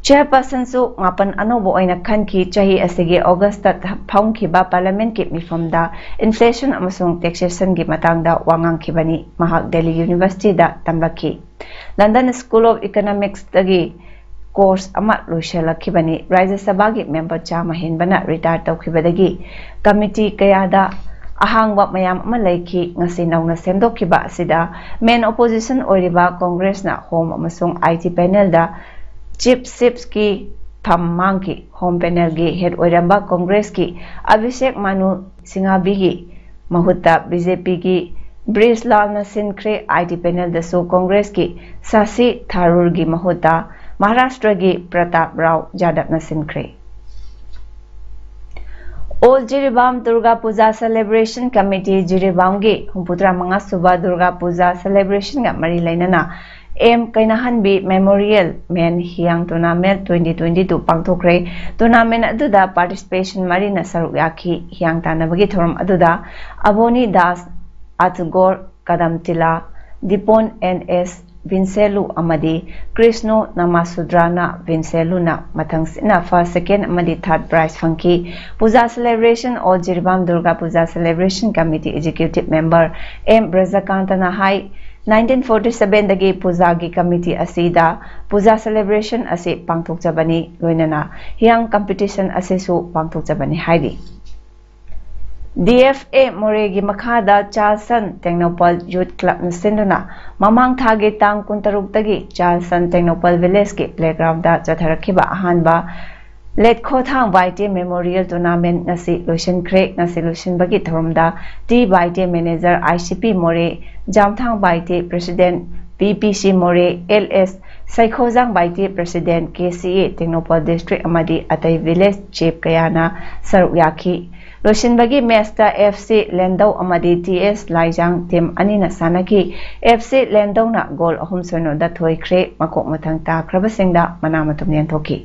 ꯆꯦꯌꯔꯄꯔꯁꯟꯁꯨ ꯃꯥꯄꯟ ꯑꯅꯧꯕ ꯑꯣꯏꯅ ꯈꯟꯈꯤ꯫ ꯆꯍꯤ ꯑꯁꯤꯒꯤ ꯑꯣꯒꯁꯇ ꯐꯝꯈꯤꯕ ꯄꯥꯔꯂꯤꯌꯥꯃꯦꯟꯠꯀꯤ ꯃꯤꯐꯝꯗ ꯏꯟꯐ꯭ꯂꯦꯁꯟ ꯑꯃꯁꯨꯡ ꯇꯦꯛꯁꯦꯁꯟꯒꯤ ꯃꯇꯥꯡꯗ ꯋꯥ ꯉꯥꯡꯈꯤꯕꯅꯤ꯫ ꯃꯍꯥꯛ ꯗꯦꯜꯂꯤ ꯌꯨꯅꯤꯚꯔꯁꯤꯇꯤꯗ ꯇꯝꯂꯛꯈꯤ꯫ ꯂꯟꯗꯟ ꯁ꯭ꯀꯨꯜ ꯑꯣꯐ ꯏꯀꯣꯅꯣꯃꯤꯛꯁꯇꯒꯤ ꯀꯣꯔꯁ ꯑꯃ ꯂꯣꯏꯁꯤꯜꯂꯛꯈꯤꯕꯅꯤ꯫ ꯔꯥꯖ꯭ꯌ ꯁꯚꯥꯒꯤ ꯃꯦꯝꯕꯔ ꯆꯥꯝꯃ ꯍꯦꯟꯕꯅ ꯔꯤꯇꯥꯌꯔ ꯇꯧꯈꯤꯕꯗꯒꯤ ꯀꯃꯤꯇꯤ ꯀꯌꯥꯗ ꯑꯍꯥꯡꯕ ꯃꯌꯥꯝ ꯑꯃ ꯂꯩꯈꯤ꯫ ꯉꯁꯤ ꯅꯧꯅ ꯁꯦꯝꯗꯣꯛꯈꯤꯕ ꯑꯁꯤꯗ ꯃꯦꯟ ꯑꯣꯄꯣꯖꯤꯁꯟ ꯑꯣꯏꯔꯤꯕ ꯀꯣꯡꯒ꯭ꯔꯦꯁꯅ ꯍꯣꯝ ꯑꯃꯁꯨꯡ ꯑꯥꯏ ꯇꯤ ꯄꯦꯅꯦꯜꯗ ꯆꯤꯞ ꯁꯤꯞꯁꯀꯤ ꯐꯝ ꯃꯥꯡꯈꯤ꯫ ꯍꯣꯝ ꯄꯦꯅꯦꯜꯒꯤ ꯍꯦꯗ ꯑꯣꯏꯔꯝꯕ ꯀꯣꯡꯒ꯭ꯔꯦꯁꯀꯤ ꯑꯚꯤꯁꯦꯛ ꯃꯅꯨ ꯁꯤꯡꯍꯥꯚꯤꯒꯤ ꯃꯍꯨꯠꯇ ꯕꯤ ꯖꯦ ꯄꯤꯒꯤ ꯕ꯭ꯔꯤꯖ ꯂꯥꯜꯅ ꯁꯤꯟꯈ꯭ꯔꯦ꯫ ꯑꯥꯏ ꯇꯤ ꯄꯦꯅꯦꯜꯗꯁꯨ ꯀꯣꯡꯒ꯭ꯔꯦꯁꯀꯤ ꯁꯥꯁꯤ ꯊꯥꯔꯨꯔꯒꯤ ꯃꯍꯨꯠꯇ ꯃꯍꯥꯔꯥꯁꯇ꯭ꯔꯒꯤ Pratap Rao ꯌꯥꯗꯕꯅ ꯁꯤꯟꯈ꯭ꯔꯦ꯫ All Jiribam Durga puja celebration committee, ꯖꯤꯔꯤꯕꯥꯝꯒꯤ ꯍꯨꯝꯐꯨꯇꯔꯥ ꯃꯉꯥ ꯁꯨꯕ ꯗꯨꯔꯒꯥ ꯄꯨꯖꯥ ꯁꯦꯂꯦꯕ꯭ꯔꯦꯁꯟꯒ ꯃꯔꯤ ꯂꯩꯅꯅ ꯑꯦꯝ ꯀꯩꯅꯥꯍꯟꯕꯤ ꯃꯦꯃꯣꯔꯤꯌꯦꯜ ꯃꯦꯟ ꯍꯤꯌꯥꯡ ꯇꯣꯔꯅꯥꯃꯦꯟꯠ ꯇ꯭ꯋꯦꯟꯇꯤ ꯇ꯭ꯋꯦꯟꯇꯤ ꯇꯨ ꯄꯥꯡꯊꯣꯛꯈ꯭ꯔꯦ꯫ ꯇꯣꯔꯅꯥꯃꯦꯟꯠ ꯑꯗꯨꯗ ꯄꯥꯔꯇꯤꯁꯤꯄꯦꯁꯟ ꯃꯔꯤꯅ ꯁꯔꯨꯛ ꯌꯥꯈꯤ꯫ ꯍꯤꯌꯥꯡ ꯇꯥꯟꯅꯕꯒꯤ ꯊꯧꯔꯝ ꯑꯗꯨꯗ ꯑꯕꯣꯅꯤ ꯗꯥꯁ, ꯑꯊꯒꯣꯔ ꯀꯗꯝꯇꯤꯂꯥ, ꯗꯤꯄꯣꯟ ꯑꯦꯟ ꯑꯦꯁ ꯚꯤꯟꯁꯦꯂꯨ ꯑꯃꯗꯤ ꯀ꯭ꯔꯤꯁꯅꯣ ꯅꯃꯥꯁꯨꯗ꯭ꯔꯥꯅ ꯚꯤꯟꯁꯦꯂꯨꯅ ꯃꯊꯪꯁꯤꯠꯅ ꯐꯥꯔꯁ, ꯁꯦꯀꯦꯟ ꯑꯃꯗꯤ ꯊꯥꯔꯠ ꯄ꯭ꯔꯥꯏꯖ ꯐꯪꯈꯤ꯫ Puja celebration, all Jiribam Durga puja celebration committee executive member M ꯕ꯭ꯔꯖꯀꯥꯟꯇꯅ ꯍꯥꯏ, ꯅꯥꯏꯟꯇꯤꯟ ꯐꯣꯔꯇꯤ ꯁꯚꯦꯟꯗꯒꯤ ꯄꯨꯖꯥꯒꯤ ꯀꯃꯤꯇꯤ ꯑꯁꯤꯗ ꯄꯨꯖꯥ ꯁꯦꯂꯦꯕ꯭ꯔꯦꯁꯟ ꯑꯁꯤ ꯄꯥꯡꯊꯣꯛꯆꯕꯅꯤ, ꯂꯣꯏꯅꯅ ꯍꯤꯌꯥꯡ ꯀꯝꯄꯤꯇꯤꯁꯟ ꯑꯁꯤꯁꯨ ꯄꯥꯡꯊꯣꯛꯆꯕꯅꯤ ꯍꯥꯏꯔꯤ꯫ ꯗꯤ ꯑꯦꯐ ꯑꯦ ꯃꯣꯔꯦꯒꯤ ꯃꯈꯥꯗ ꯆꯥꯜꯁꯟ ꯇꯦꯡꯅꯧꯄꯜ ꯌꯨꯠ ꯀ꯭ꯂꯕꯅ ꯁꯤꯟꯗꯨꯅ ꯃꯃꯥꯡ ꯊꯥꯒꯤ ꯇꯥꯡ ꯀꯨꯟꯇꯔꯨꯛꯇꯒꯤ ꯆꯥꯜꯁꯟ ꯇꯦꯡꯅꯧꯄꯜ ꯚꯤꯂꯦꯖꯀꯤ ꯄ꯭ꯂꯦꯒ꯭ꯔꯥꯎꯟꯗ ꯆꯠꯊꯔꯛꯈꯤꯕ ꯑꯍꯥꯟꯕ ꯂꯦꯠꯈꯣꯊꯥꯡ ꯕꯥꯏꯇꯦ ꯃꯦꯃꯣꯔꯤꯌꯦꯜ ꯇꯣꯔꯅꯥꯃꯦꯟꯠ ꯉꯁꯤ ꯂꯣꯏꯁꯤꯟꯈ꯭ꯔꯦ꯫ ꯉꯁꯤ ꯂꯣꯏꯁꯤꯟꯕꯒꯤ ꯊꯧꯔꯝꯗ T Baite manager I C ꯄꯤ ꯃꯣꯔꯦ, ꯖꯥꯝꯊꯥꯡ ꯕꯥꯏꯇꯦ ꯄ꯭ꯔꯦꯁꯤꯗꯦꯟꯠ ꯄꯤ ꯄꯤ ꯁꯤ ꯃꯣꯔꯦ, ꯑꯦꯜ ꯑꯦꯁ ꯁꯩꯈꯣꯖꯥꯡ ꯕꯥꯏꯇꯦ ꯄ꯭ꯔꯦꯁꯤꯗꯦꯟꯠ ꯀꯦ ꯁꯤ ꯑꯦ ꯇꯦꯡꯅꯧꯄꯜ ꯗꯤꯁꯇ꯭ꯔꯤꯛ ꯑꯃꯗꯤ ꯑꯇꯩ ꯚꯤꯂꯦꯖ ꯆꯤꯐ ꯀꯌꯥꯅ ꯁꯔꯨꯛ ꯌꯥꯈꯤ꯫ ꯂꯣꯏꯁꯤꯟꯕꯒꯤ ꯃꯦꯆꯇ ꯑꯦꯐ ꯁꯤ ꯂꯦꯟꯗꯧ ꯑꯃꯗꯤ ꯇꯤ ꯑꯦꯁ ꯂꯥꯏꯖꯥꯡ ꯇꯤꯝ ꯑꯅꯤꯅ ꯁꯥꯟꯅꯈꯤ꯫ ꯑꯦꯐ ꯁꯤ ꯂꯦꯟꯗꯧꯅ ꯒꯣꯜ ꯑꯍꯨꯝ ꯁꯣꯏꯅꯣꯗ ꯊꯣꯏꯈ꯭ꯔꯦ꯫ ꯃꯀꯣꯛ ꯃꯊꯪ ꯇꯥꯈ꯭ꯔꯕꯁꯤꯡꯗ ꯃꯅꯥ ꯃꯊꯨꯝ ꯌꯦꯟꯊꯣꯛꯈꯤ꯫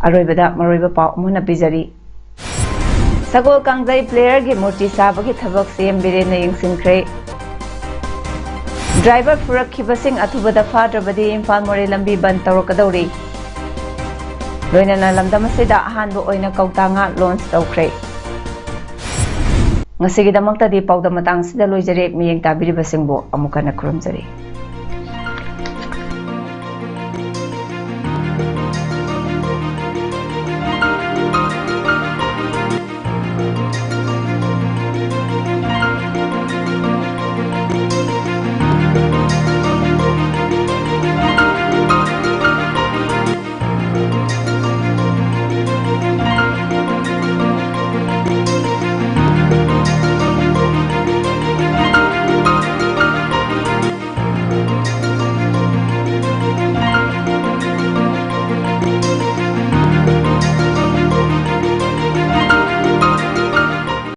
ꯑꯔꯣꯏꯕꯗ ꯃꯔꯨꯑꯣꯏꯕ ꯄꯥꯎ ꯑꯃꯨꯛ ꯍꯟꯅ ꯄꯤꯖꯔꯤ꯫ ꯁꯒꯣꯜ ꯀꯥꯡꯖꯩ ꯄ꯭ꯂꯦꯌꯔꯒꯤ ꯃꯨꯔꯇꯤ ꯁꯥꯕꯒꯤ ꯊꯕꯛ ꯁꯤ ꯑꯦꯝ ꯕꯤꯔꯦꯟꯅ ꯌꯦꯡꯁꯤꯟꯈ꯭ꯔꯦ꯫ ꯗ꯭ꯔꯥꯏꯚꯔ ꯐꯨꯔꯛꯈꯤꯕꯁꯤꯡ ꯑꯊꯨꯕꯗ ꯐꯥꯗ꯭ꯔꯕꯗꯤ ꯏꯝꯐꯥꯜ ꯃꯣꯔꯦ ꯂꯝꯕꯤ ꯕꯟ ꯇꯧꯔꯛꯀꯗꯧꯔꯤ꯫ ꯂꯣꯏꯅꯅ ꯂꯝꯗꯝ ꯑꯁꯤꯗ ꯑꯍꯥꯟꯕ ꯑꯣꯏꯅ ꯀꯧꯇꯥ ꯉꯥ ꯂꯣꯟꯆ ꯇꯧꯈ꯭ꯔꯦ꯫ ꯉꯁꯤꯒꯤꯗꯃꯛꯇꯗꯤ ꯄꯥꯎꯗꯝ ꯃꯇꯥꯡꯁꯤꯗ ꯂꯣꯏꯖꯔꯦ꯫ ꯃꯤꯠꯌꯦꯡ ꯇꯥꯕꯤꯔꯤꯕꯁꯤꯡꯕꯨ ꯑꯃꯨꯛ ꯍꯟꯅ ꯈꯨꯔꯨꯝꯖꯔꯤ꯫